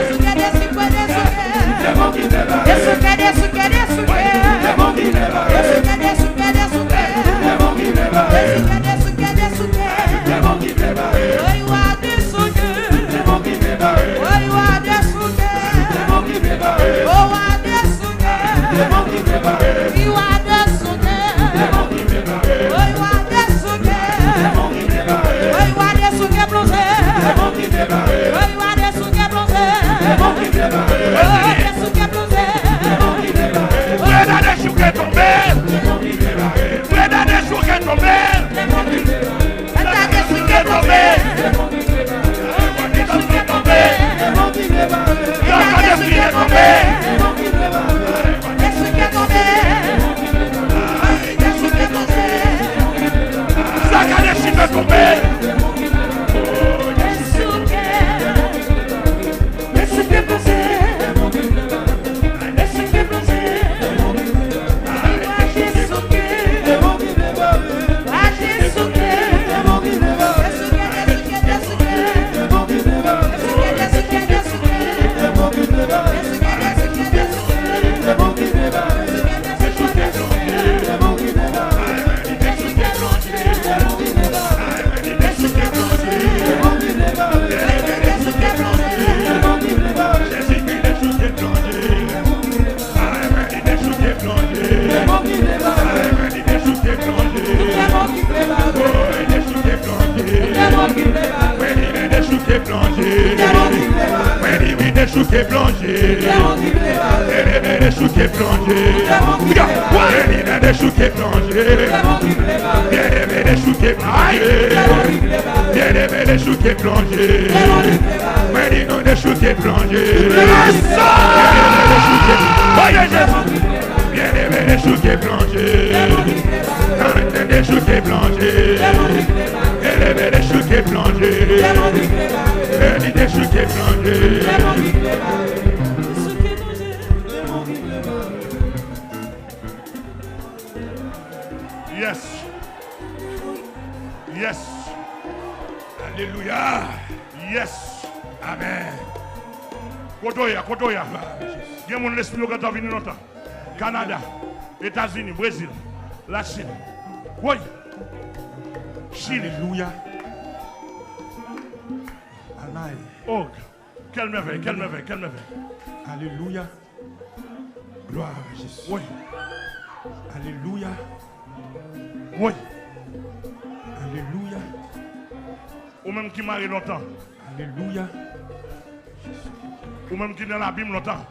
Freda dechouke tonbe! Freda dechouke tonbe! Freda dechouke tonbe! Freda dechouke tonbe! Sa ka dechouke tonbe! Dechouke plonje. Byeneme dechouke plonje. Byeneme dechouke plonje. Byeneme dechouke plonje. Byeneme dechouke plonje. Mwen di nou dechouke plonje. Byeneme dechouke plonje. Byeneme dechouke plonje. Byeneme dechouke plonje. Byeneme dechouke plonje. Byeneme dechouke plonje. Yes. Yes. Alelouya. Yes. Amen. Kote w ye a? Kote w ye a? Gen moun lespri yo gentan vini lontan. Kanada, Etazini, Brezil, Lachin. Woy! Chili. Alelouya. Oh, quelle merveille, quelle merveille, quelle merveille. Alelouya. Glwa a Jezi. Wi. Alelouya. Wi. Alelouya. Ou menm ki mare lontan. Alelouya. Ou menm ki nan labim lontan.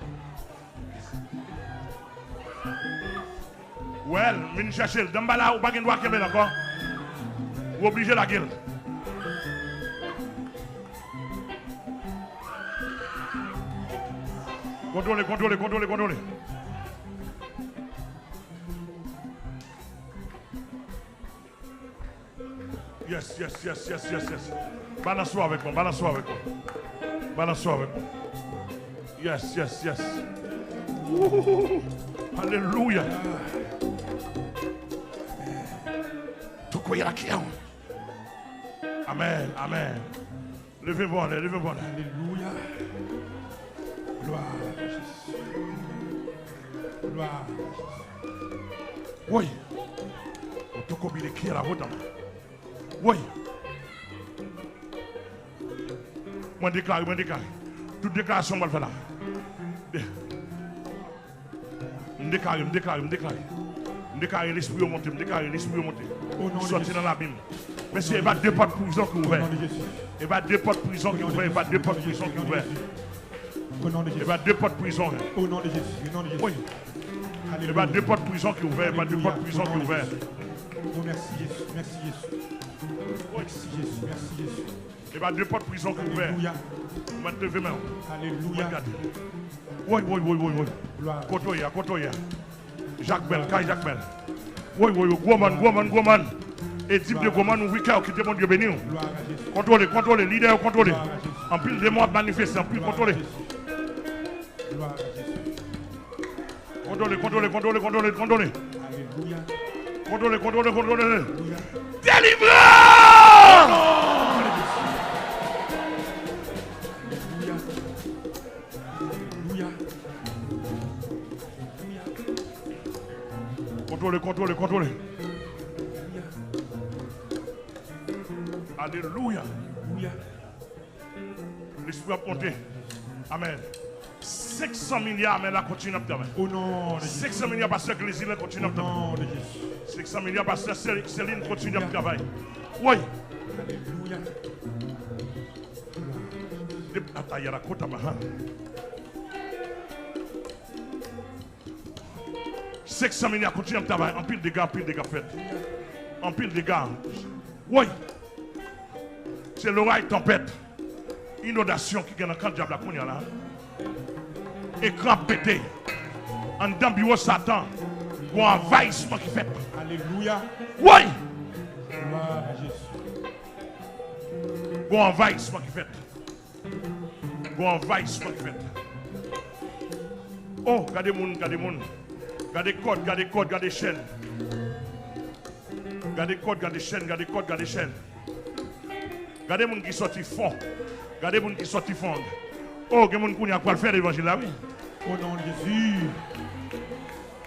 Well, vin chèche l. Danm ba la, ou pa gen dwa kenbe l ankò. Ou oblije lage l. Kontwole, kontwole, kontwole, kontwole. Yes, yes, yes, yes, yes, yes. Balans ou avèk mwen, balans ou avèk mwen. Balans ou avèk mwen. Yes, yes, yes. Wouhou. Alelouya. Toko yarakiyan. Amen, amen. Leve vwa w anlè, leve vwa w anlè. Alelouya. Glwa a Jezi. Glwa a Jezi. Woy. Otoko bile kiya la wotan. Woy. Mwen deklare, mwen deklare. Tout deklarasyon mwen fè la. De- M deklare, m deklare, m deklare. M deklare lespri yo monte, m deklare lespri yo monte. Sòti nan labim. Mesye, e pa de pòt prizon ki ouvè. E pa de pòt prizon ki ouvè, e pa de pòt prizon ki ouvè. E pa de pòt prizon. Wi. E pa de pòt prizon ki ouvè, e pa de pòt prizon ki ouvè. Mèsi Jezi, mèsi Jezi. Mèsi Jezi, mèsi Jezi. E pa de pòt prizon ki ouvè. Alelouya. Ou mèt leve men w. Alelouya. Ou mèt gade. Woy, woy, woy, woy, woy. Glwa a Kote w ye a, kote w ye a. Jak Bèl, kay Jak Bèl. Woy, woy, woy, gwo mòn, gwo mòn, gwo mòn. Edip de gwo mòn, ouvri kè w, kite Bondye beni w. Glwa a Jezi. Kontwole, kontwole, lidè yo kontwole. Glwa a Jezi. Anpil demon ap manifeste, anpil kontwole. Glwa a Jezi. Glwa a Jezi. Kontwole, kontwole, kontwole, kontwole, kontwole. Alelouya. Kontwole, kontwole, kontwole. Alelouya. Delivrans! Alelouya. Alelouya. Alelouya. Kontwole, kontwole, kontwole. Alelouya. Alelouya. Lespri ap monte. Amèn. Senk san milya amèn la kontinye ap travay. O non de Jezi. Senk san milya pastè Glézilè kontinye ap travay. O non de Jezi. Senk san milya pastè Sel- Selin kontinye ap travay. Woy. Alelouya. De- atayara kota maha. Senk san milya kontinye ap travay. Anpil dega, anpil dega fèt. Anpil dega. Woy. Se loray, tanpèt, inondasyon ki gen nan kan dyab la kounye a la. Ekran ap pete. Anndan biwo Satan, gon anvayisman ki fèt. Alelouya. Woy! Glwa a Jezi. Gon anvayisman ki fèt. Gon anvayisman ki fèt. Oh, gade moun, gade moun. Gade kòd, gade kòd, gade chèn. Gade kòd, gade chèn, gade kòd, gade chèn. Gade moun ki sòti fon. Gade moun ki sòti fon. Oh, gen moun kounye a k pral fè levanjil la, wi. O non de Jezi.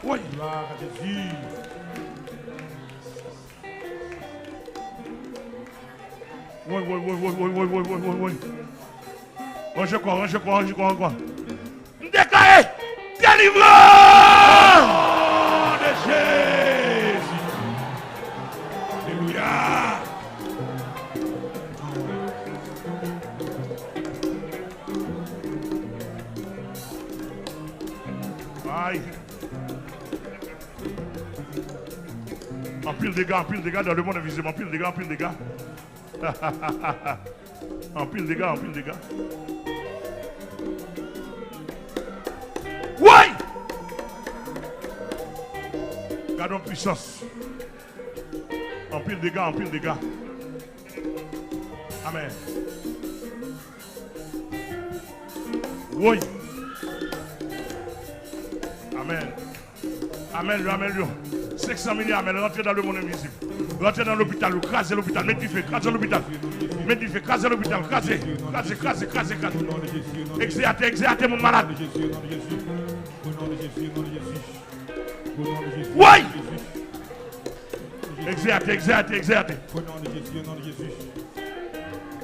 Woy. Glwa a Jezi. Woy, woy, woy. Ranje kò, ranje kò, ranje kò, ranje kò. M deklare delivrans! O non de Jezi! Alelouya! Ay! Anpil dega, anpil dega dans le monde invisible. Anpil dega, anpil dega. Anpil dega, anpil dega. Woy! Gade yon pwisans. Anpil dega, anpil dega. Amèn. Woy! Amèn. Amèn yo, amèn yo. Senk san milya amèn. Rantre dans le monde invisible. Rantre nan lopital yo. Kraze lopital. Met dife. Kraze lopital. Met dife. Kraze lopital. Kraze. Kraze, kraze, kraze, kraze. Egzeyate, egzeyate moun malad. Woy! Egzeyate, egzeyate, egzeyate.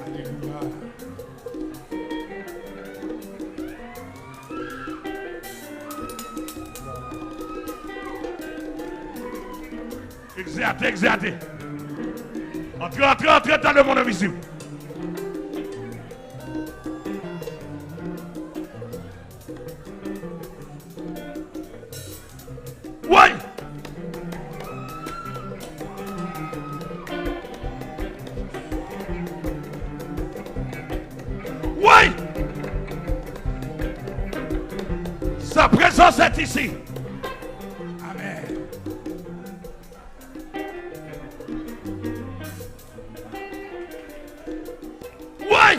Alelouya. Egzeyate, egzeyate. Antre, antre, antre dans le monde invisible. Woy! Woy! Sa prezans est ici. Amen. Woy!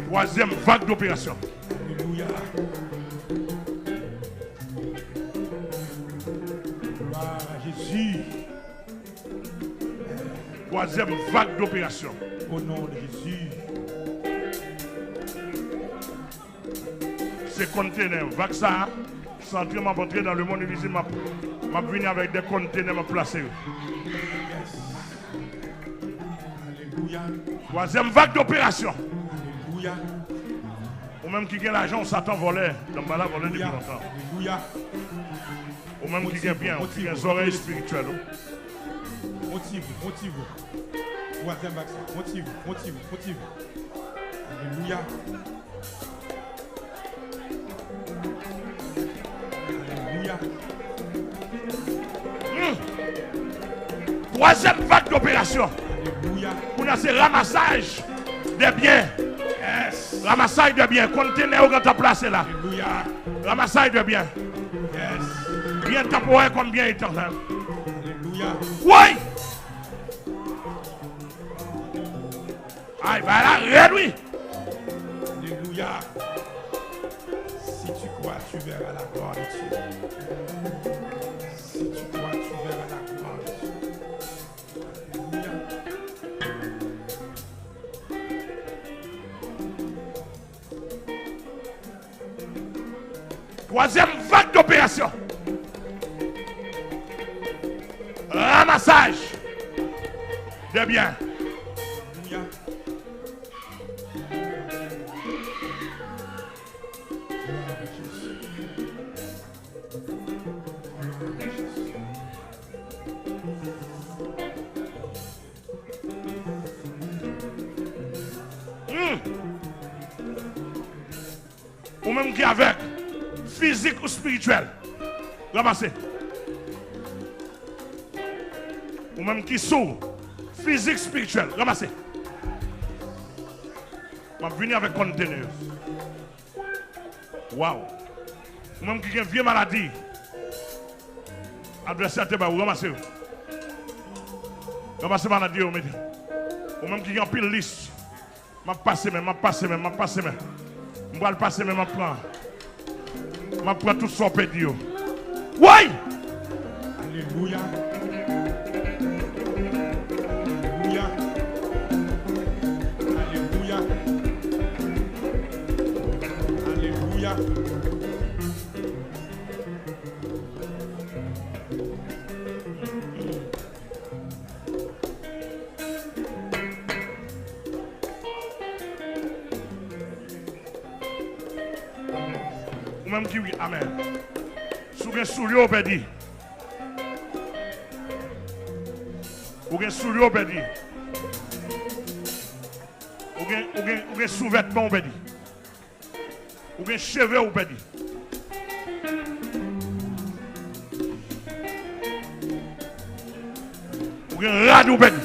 Twazyèm vag doperasyon. Alelouya. Glwa a Jezi. Twazyèm vag doperasyon. O non de Jezi. Se kontenè vag sa a, sa antre, m ap antre dans le monde invisible, m ap, m ap vini avèk de kontenè, m ap plase yo. Alelouya. Twazyèm vag doperasyon. Alelouya. Ou menm ki gen lajan, ou Satan vòlè, dan m pa la vòlè depi lontan. Alelouya. Ou menm ki gen byen, ou ki gen zòrèy espirityèl, ou. Motive, motive. Twazyèm vag sa. Motive, motive, motive. Alelouya. Alelouya. Hmm. Twazyèm vag doperasyon. Alelouya. Kounye a se ramasaj de byen. Yes. Ramasaj de byen. Kontenè yo gentan plase la. Alelouya. Ramasaj de byen. Yes. Byen tanporè kòm byen etènèl. Alelouya. Woy! Ay, bagay la rèd, wi. Alelouya. Si tu crois, tu verras la gloire de Dieu. Si tu crois, tu verras la gloire de Dieu. Alelouya. Twazyèm vag doperasyon. Ramasaj de byen. Hmm. Ou menm ki avèg, fizik ou espirityèl, ranmase. Ou menm ki sou, fizik, espirityèl, ranmase. M ap vini avèk kontenè yo. Waw. Ou menm ki gen vye maladi, advèsè a te ba ou, ranmase yo. Ranmase maladi yo, mete. Ou menm ki gen anpil lis, m ap pase men, m ap pase men, m ap pase men. M pral pase men, m ap pran. M ap pran tout sa w pèdi yo. Woy! Alelouya. Alelouya. Alelouya. Alelouya. Ou menm ki wi, amèn. Si w gen soulye, w pèdi. Ou gen soulye, w pèdi. Ou gen, ou gen, ou gen souvètman, w pèdi. Ou gen cheve, w pèdi. Ou gen rad, ou pèdi.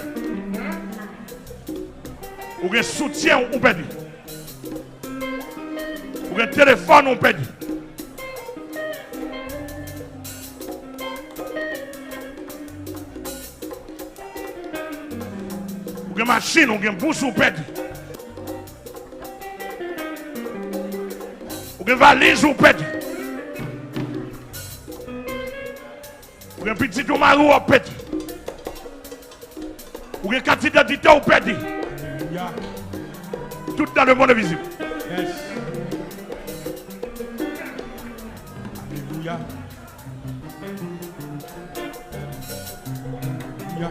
Ou gen soutyen, ou pèdi. Ou gen telefòn, ou pèdi. Ou gen machin, ou gen bous, ou pèdi. Ou gen valiz, ou pèdi. Ou gen pitit ou, mari w, w ap pèdi. Ou gen kat idantite, ou pèdi. Alelouya. Tout dans le monde invisible. Yes. Alelouya. Alelouya.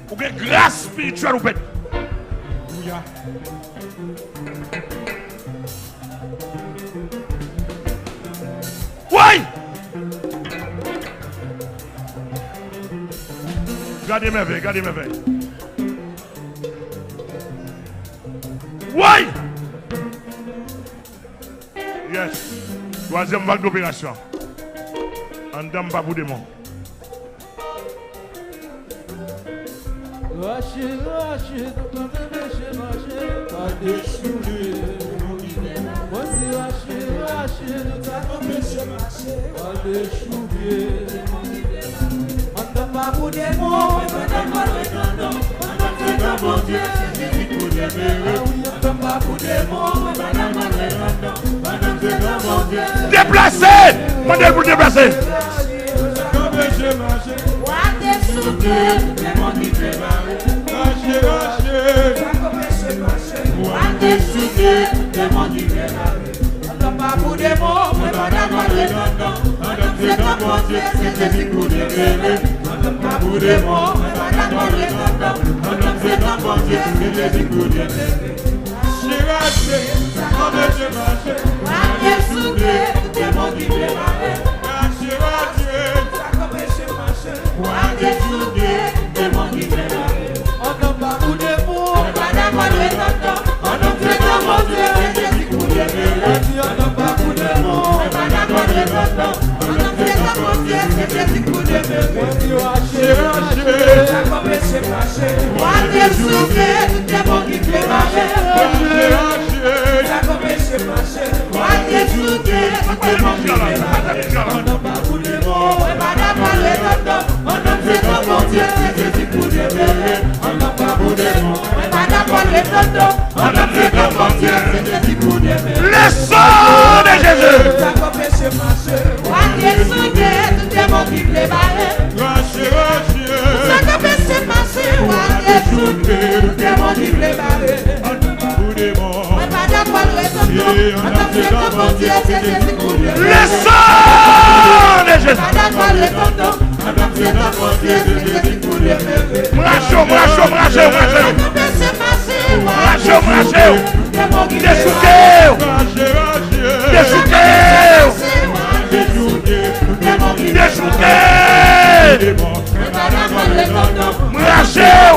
Ou gen gras espirityèl, ou pèdi. Alelouya. Gade mèvèy, gade mèvèy. Woy! Yes. Twazyèm vag operasyon. Anndan m pa pou demon. Rache, rache, tout sa k anpeche mache, pa dechoule. Mwen di rache, rache, tout sa k anpeche mache, pa dechoule. Anndan pa pou demon, anndan pa pou demon. Anndan pa pou demon, anndan pa pou demon. Deplase! Mande l pou l deplase. Wa desouke, demon ki vle bare. Rache, rache. Wa desouke, demon ki vle bare. Anndan pa pou demon, mwen pa dakò ret anndan. Anndan se tan Bondye, se Jezi pou libere. Anndan pa pou demon, mwen pa dakò ret anndan. Anndan se tan Bondye, se Jezi pou libere. Rache, rache, sa k anpeche mache. Wa desouke, tout demon ki vle bare. Rache, rache, sa k anpeche mache. Wa desouke, tout demon ki vle bare. Anndan pa pou demon, mwen pa dakò ret anndan. Anndan se tan Bondye, se Jezi pou libere. Anndan pa pou demon, mwen pa dakò ret anndan. Anndan se tan Bondye, se Jezi pou libere. Rache, rache, sa k anpeche mache. Wa desouke, tout demon ki vle bare. Rache, rache, sa k anpeche mache. Wa desouke, tout demon ki vle bare. Anndan pa pou demon, mwen pa dakò ret anndan. Anndan se tan Bondye, se Jezi pou libere. Anndan pa pou demon, mwen pa dakò ret anndan. Anndan se tan Bondye, se Jezi pou libere. Le sang de Jésus. Sa k anpeche mache. Wa desouke, tout demon ki vle bare. Rache, rache. Sa k anpeche mache. Wa desouke, tout demon ki vle bare. Anndan pa pou demon. Mwen pa dakò ret anndan. Anndan se tan Bondye, se Jezi pou libere. Le sang de Jésus. Mwen pa dakò ret anndan. Anndan se tan Bondye, se Jezi pou libere. Rache w, rache w, rache w, rache w. Rache w, rache w. Dechouke w. Dechouke w. Dechouke w. Rache w.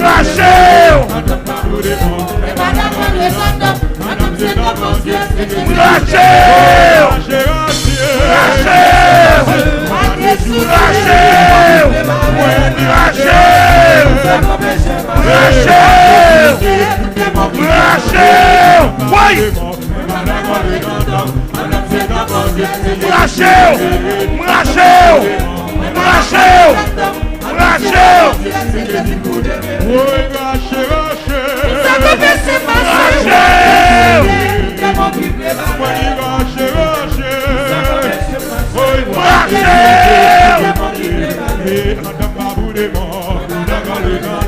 Rache w. Rache w. Rache w. Rache w. Rache w. Rache w. Rache w. Woy! Rache w! Rache w! Rache w! Rache w! Woy, rache, rache! Sa k anpeche mache. Rache w! Mwen di rache, rache! Woy, rache w! Anndan pa pou demon, anndan pa pou demon,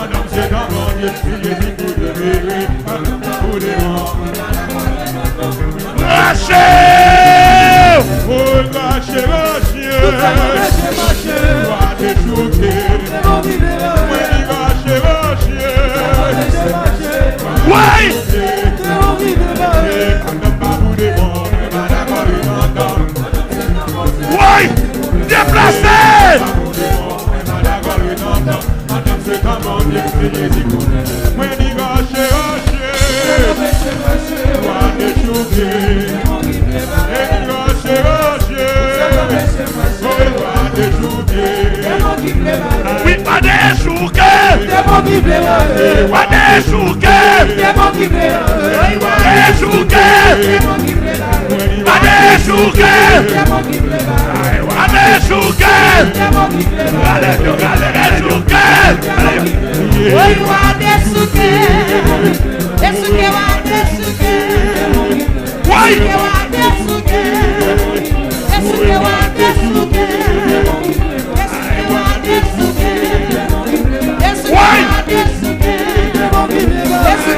anndan se tan Bondye, se Jezi pou libere, anndan pa pou demon. Rache w! Woy, rache, rache! Wa dechouke! Mwen di rache, rache! Woy! Woy! Deplase! Mwen di rache, rache. Wa dechouke. Mwen di rache, rache. Wa dechouke. Wi, pa dechouke. Wa dechouke. Wa dechouke. Pa dechouke! Pa dechouke! Rale, rale, dechouke! Woy, wa dechouke! Dechouke, wa dechouke! Woy! Dechouke, wa dechouke! Dechouke, wa dechouke! Woy!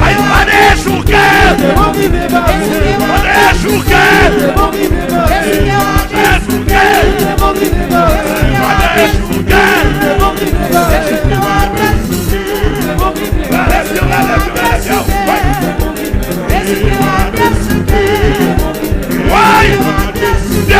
Ay, pa dechouke! Pa dechouke!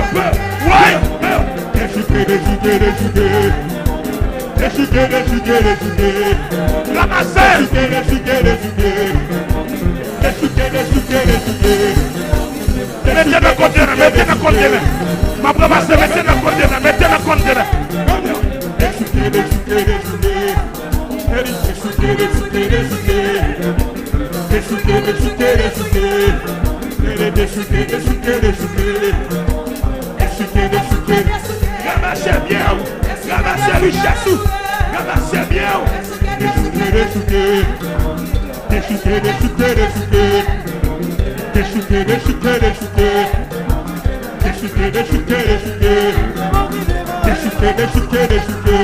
yo, pran yo. Woy! Pran yo. Dechouke, dechouke, dechouke. Dechouke, dechouke, dechouke. Ranmase. Dechouke, dechouke, dechouke. Dechouke, dechouke, dechouke. Mete nan kontena, mete nan kontena. M ap ranmase, mete nan kontena, mete nan kontena. Dechouke, dechouke, dechouke. Dechouke, dechouke, dechouke. Dechouke, dechouke, dechouke. Dechouke, dechouke, dechouke. Dechouke, dechouke. Ranmase byen w. Ranmase richès ou. Ranmase byen w. Dechouke, dechouke. Dechouke, dechouke, dechouke. Dechouke, dechouke, dechouke. Dechouke, dechouke, dechouke. Dechouke, dechouke, dechouke.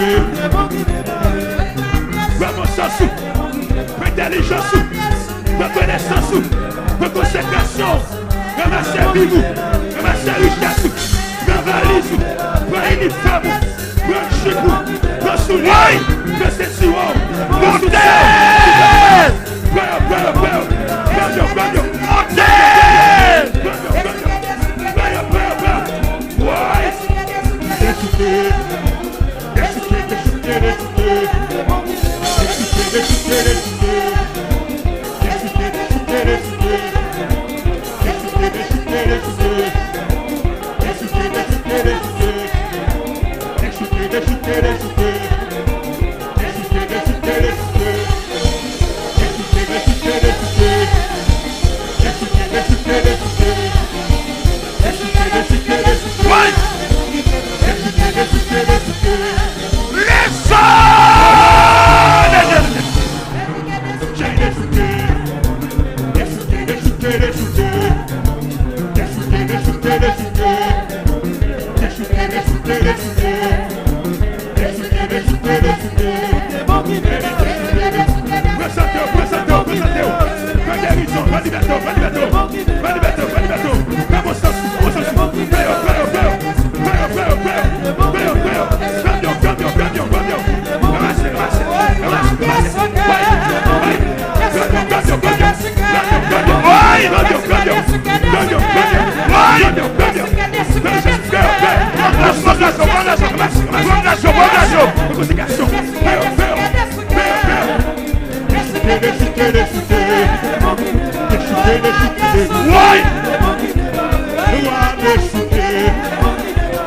Pran konsans ou. Pran entèlijans ou. Pran konesans ou. Pran konsekrasyon ou. Ranmase viv ou. Ranmase richès ou. Pran valiz ou. Pran inifòm ou. Pran jip ou. Pran soulye ou. Pran sentiwon ou. Pran soutyen ou. Pran yo, pran yo, pran yo. Pran yo, pran yo. Pran yo, pran yo. Pran yo, pran yo, pran yo. Woy! Dechouke. Dechouke, dechouke, dechouke. Dechouke, dechouke, dechouke. Dechouke, dechouke, dechouke. Dechouke, dechouke, dechouke. Dechouke, dechouke, dechouke. Dechouke, dechouke, dechouke. Dechouke, dechouke, dechouke. Dechouke, dechouke, dechouke. Dechouke, dechouke, dechouke. Dechouke, dechouke, dechouke. Woy! Dechouke, dechouke, dechouke. Lèzòd! Dechouke, dechouke, dechouke, dechouke. Dechouke, dechouke, dechouke. Dechouke, dechouke, dechouke. Dechouke, dechouke, dechouke. Prezante w, prezante w, prezante w. Pran gerizon, pran libète w, pran libète w. Pran libète w, pran libète w. Pran konsans ou, pran konsans ou. Pran yo, pran yo, pran yo. Pran yo, pran yo, pran yo. Pran yo, pran yo. Pran yo, pran yo, pran yo, pran yo. Ranmase, ranmase, ranmase, ranmase. Woy, woy. Pran yo, pran yo, pran yo. Pran yo, pran yo. Woy, pran yo, pran yo. Pran yo, pran yo. Woy. Pran yo, pran yo. Pran yo, pran yo. Pran yo, pran yo. Pran yo, pran yo. Pran yo, pran yo. Dechouke, dechouke, dechouke. Dechouke, dechouke, dechouke. Woy! Lwa dechouke.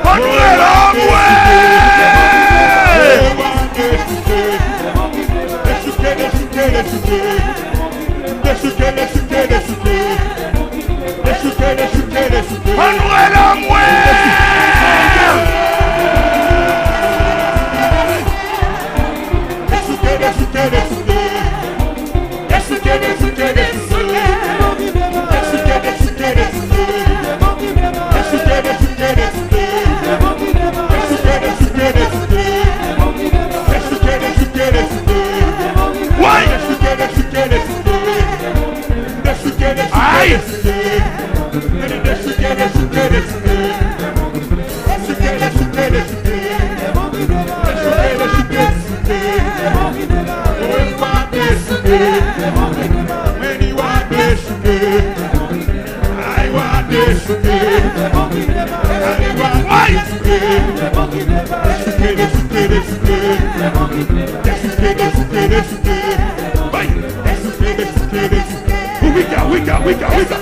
Ann rele anmwe! Lwa dechouke. Dechouke, dechouke, dechouke. Dechouke, dechouke, dechouke. Dechouke, dechouke, dechouke. Ann rele anmwe! Dechouke, dechouke, dechouke. Dechouke, dechouke, dechouke. Dechouke, dechouke, Mwen di w a dechouke. Ay, w a dechouke. Ay, w a dechouke. Dechouke, dechouke, dechouke. Dechouke, dechouke, dechouke. Ay, dechouke, dechouke, dechouke. Wika, wika, wika, wika.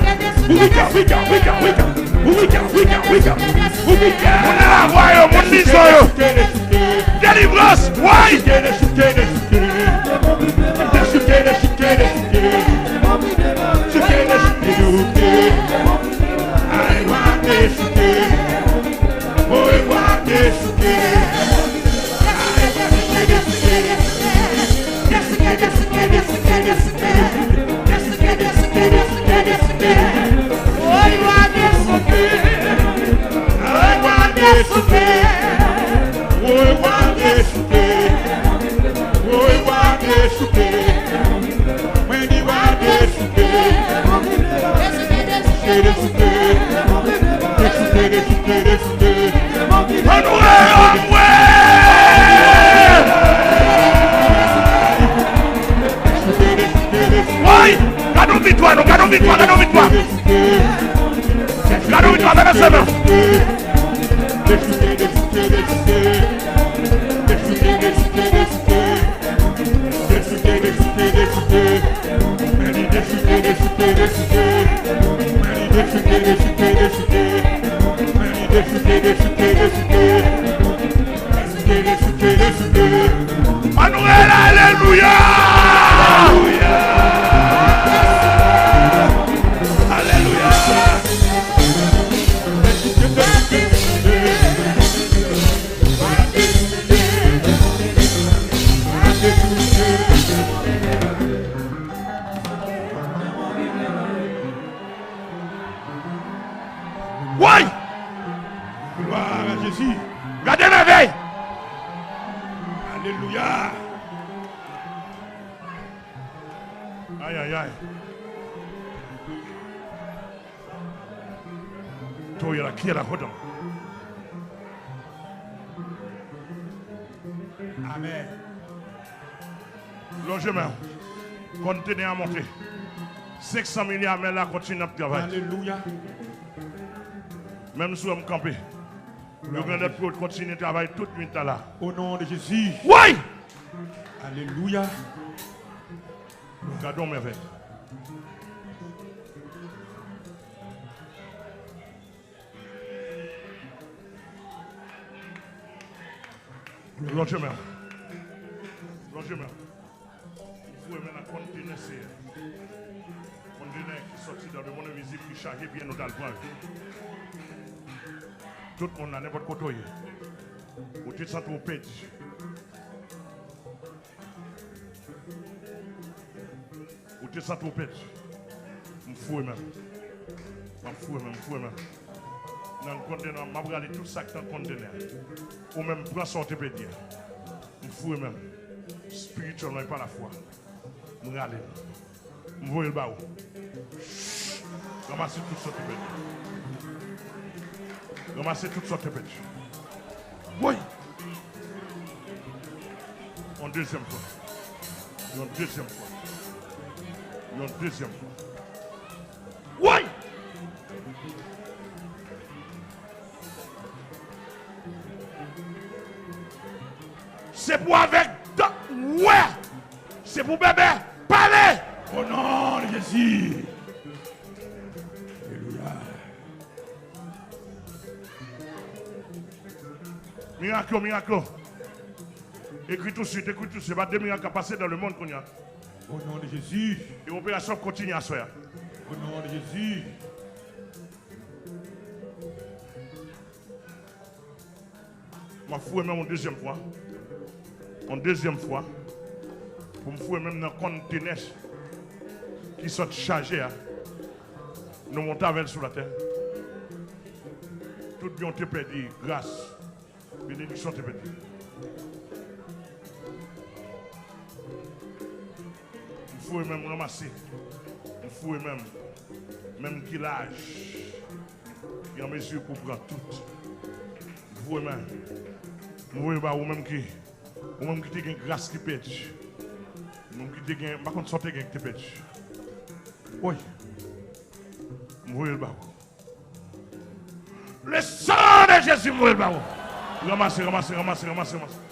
Wika, wika, wika, wika. Wika, wika, wika. Wika. Moun nan lavwa yo, moun bizon yo. Delivrans, way. Ay, w a dechouke. Ay, w a dechouke. Woy, w a dechouke. Woy, w a dechouke. Woy, w a dechouke. Mwen di w a dechouke. Dechouke, dechouke. Dechouke, dechouke, dechouke. Ann wè, ann wè! Woy! Gade yon viktwa, non, gade yon viktwa, gade yon viktwa! Gade yon viktwa, gade sèlman! Ann rele alelouya! Alelouya! Alelouya! Woy! Glwa a Jezi! Gade mèvèy! Alelouya! Ay, ay, ay. Toye la, kiye la, kote m? Amèn. Lonje men w. Kontenè a monte. Senk san milya men la kontinye ap travay. Alelouya. Menm si w wè m kanpe. Yo gen lòt pou yo kontinye travay tout nwit la la. Au nom de Jésus. Woy! Alelouya. Gade yon mèvèy. Lonje men w. Lonje men w. Voye men nan kontenè, Seyè. Kontenè ki sòti dans le monde invisible, ki chaje byen nou t al pran yo. Tout moun la, nenpòt kote w ye, ou te santi w pèdi. Ou te santi w pèdi. M foure men m. M ap foure men m, m foure men m. Nan kontenè a, m ap rale tout sa k nan kontenè a. Ou menm, pran sa w te pèdi a. M foure men m. Espirityèlman e pa lafwa. M rale l. M voye l ba ou. Ranmase tout sa w te pèdi. Ranmase tout sa w te pèdi. Woy! Yon dezyèm fwa. Yon dezyèm fwa. Yon dezyèm fwa. Woy! Se pou avèg dat wè. Se pou bèbè pale. Au nom de Jésus. Alelouya. Mirak yo, mirak yo. Ekri touswit, ekri touswit. Se pa de mirak k ap pase dans le monde kounye a. Au nom de Jésus. E operasyon ap kontinye aswè a. Au nom de Jésus. M ap foure men m yon dezyèm fwa. Yon dezyèm fwa. Pou m foure men m nan kontenè ki sot chaje a. Nou monte avè l sou latè. Tout byen w te pèdi, gras, benediksyon w te pèdi. M foure men m ranmase. M foure men m. Men m ki laj. Ki an mezi pou pran tout. M foure men m. M voye ba ou menm ki, ou menm ki te gen gras ki pèdi. M Moun ki te gen, m pa konn sa w te gen ki te pèdi. Woy. M voye l ba ou. Le sang de Jésus, m voye l ba ou. Ranmase, ranmase, ranmase, ranmase, ranmase.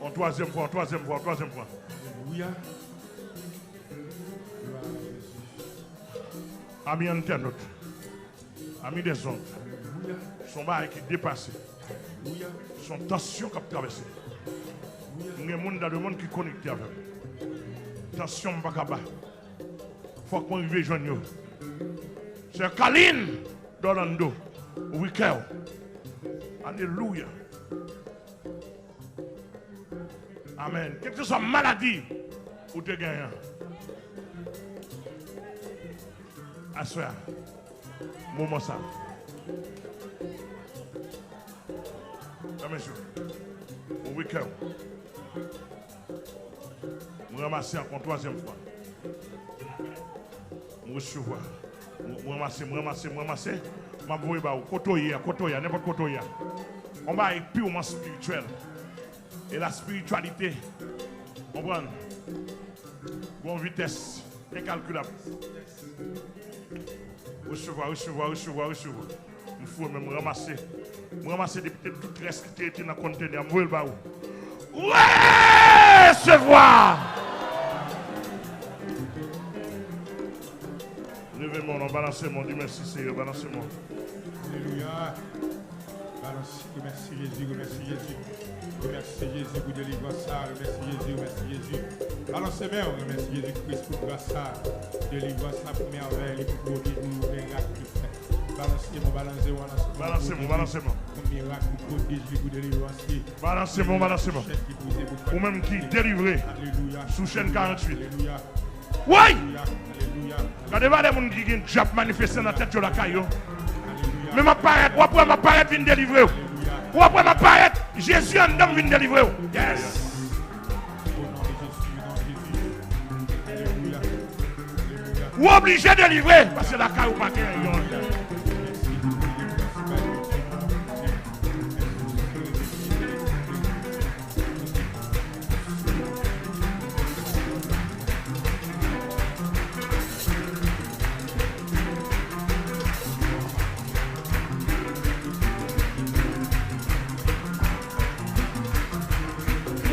Yon twazyèm fwa, yon twazyèm fwa, yon twazyèm fwa. Alelouya. Glwa a Jezi. Ami entènot, ami dèzòd, alelouya, se yon bagay ki depase. Alelouya. Se yon tansyon k ap travèse. Alelouya. M gen moun dan lemonn ki konekte avè m. Tansyon m pa ka ba. Fòk mwen rive jwenn yo. Sè Kalin Dorlando, ouvri kè w. Alelouya. Amèn. Kèlkeswa maladi ou te genyen an, aswè a, moman sa a, fèmen je w, ouvri kè w. M ranmase ankò yon twazyèm fwa. M resevwa. M, m ranmase, m ranmase, m ranmase. M ap voye ba ou. Kote w ye a, kote w ye a, nenpòt kote w ye a. Yon bagay piman espirityèl. E la spiritualité, konprann? Gon vitès enkalkilab. Resevwa, resevwa, resevwa, resevwa. M foure men m ranmase. M ranmase depi te tout rès ki te rete nan kontenè a, m voye l ba ou. Resevwa! Leve men w non, balanse men w, di mèsi Seyè, balanse men w. Alelouya. Balanse, remèsye Jezi, remèsye Jezi. Remèsye Jezi pou delivrans sa, remèsye Jezi, remèsye Jezi. Balanse men w, remèsye Jezi Kris pou gras sa. Delivrans la pou mèvèy li, pou pwodij li, pou mirak li fèt. Balanse men w, balanse men w, balanse men w. Balanse men w, balanse men w. Pou mirak, pou pwodij li, pou delivrans li. Balanse men w, balanse men w. Chèn ki brize pou fèt. Ou menm ki delivre. Alelouya. Sou chèn karanntuit. Alelouya. Woy! Alelouya. Gade valè moun ki gen dyab manifeste nan tèt yo lakay yo. Men m ap parèt, w ap wè m ap parèt vin delivre w. W ap wè m ap parèt, Jezi anndan m vin delivre w. Yes! Ou oblije delivre, paske lakay ou pa gen yon.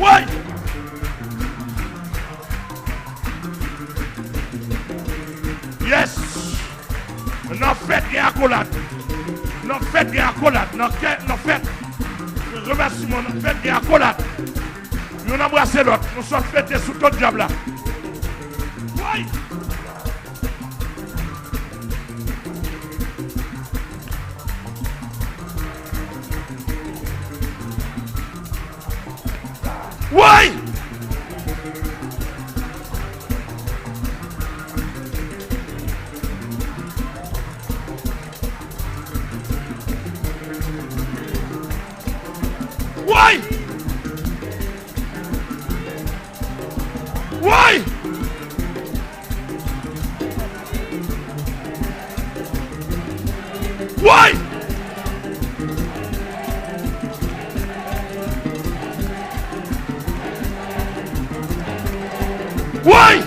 Woy! Yes! Nan fèt gen akolad. Nan fèt gen akolad. Nan kè, nan fèt. Remèsiman, nan fèt gen akolad. Youn anbrase lòt. Nou sot fete sou tout dyab la. Woy! Woy! Woy! Woy! Woy! Woy!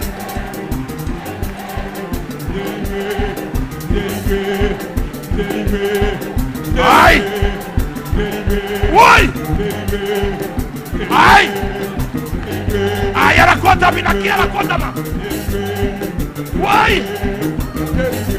Ay! Woy! Ay! Ay, a la kota, vin aki, a la kota, ma. Woy!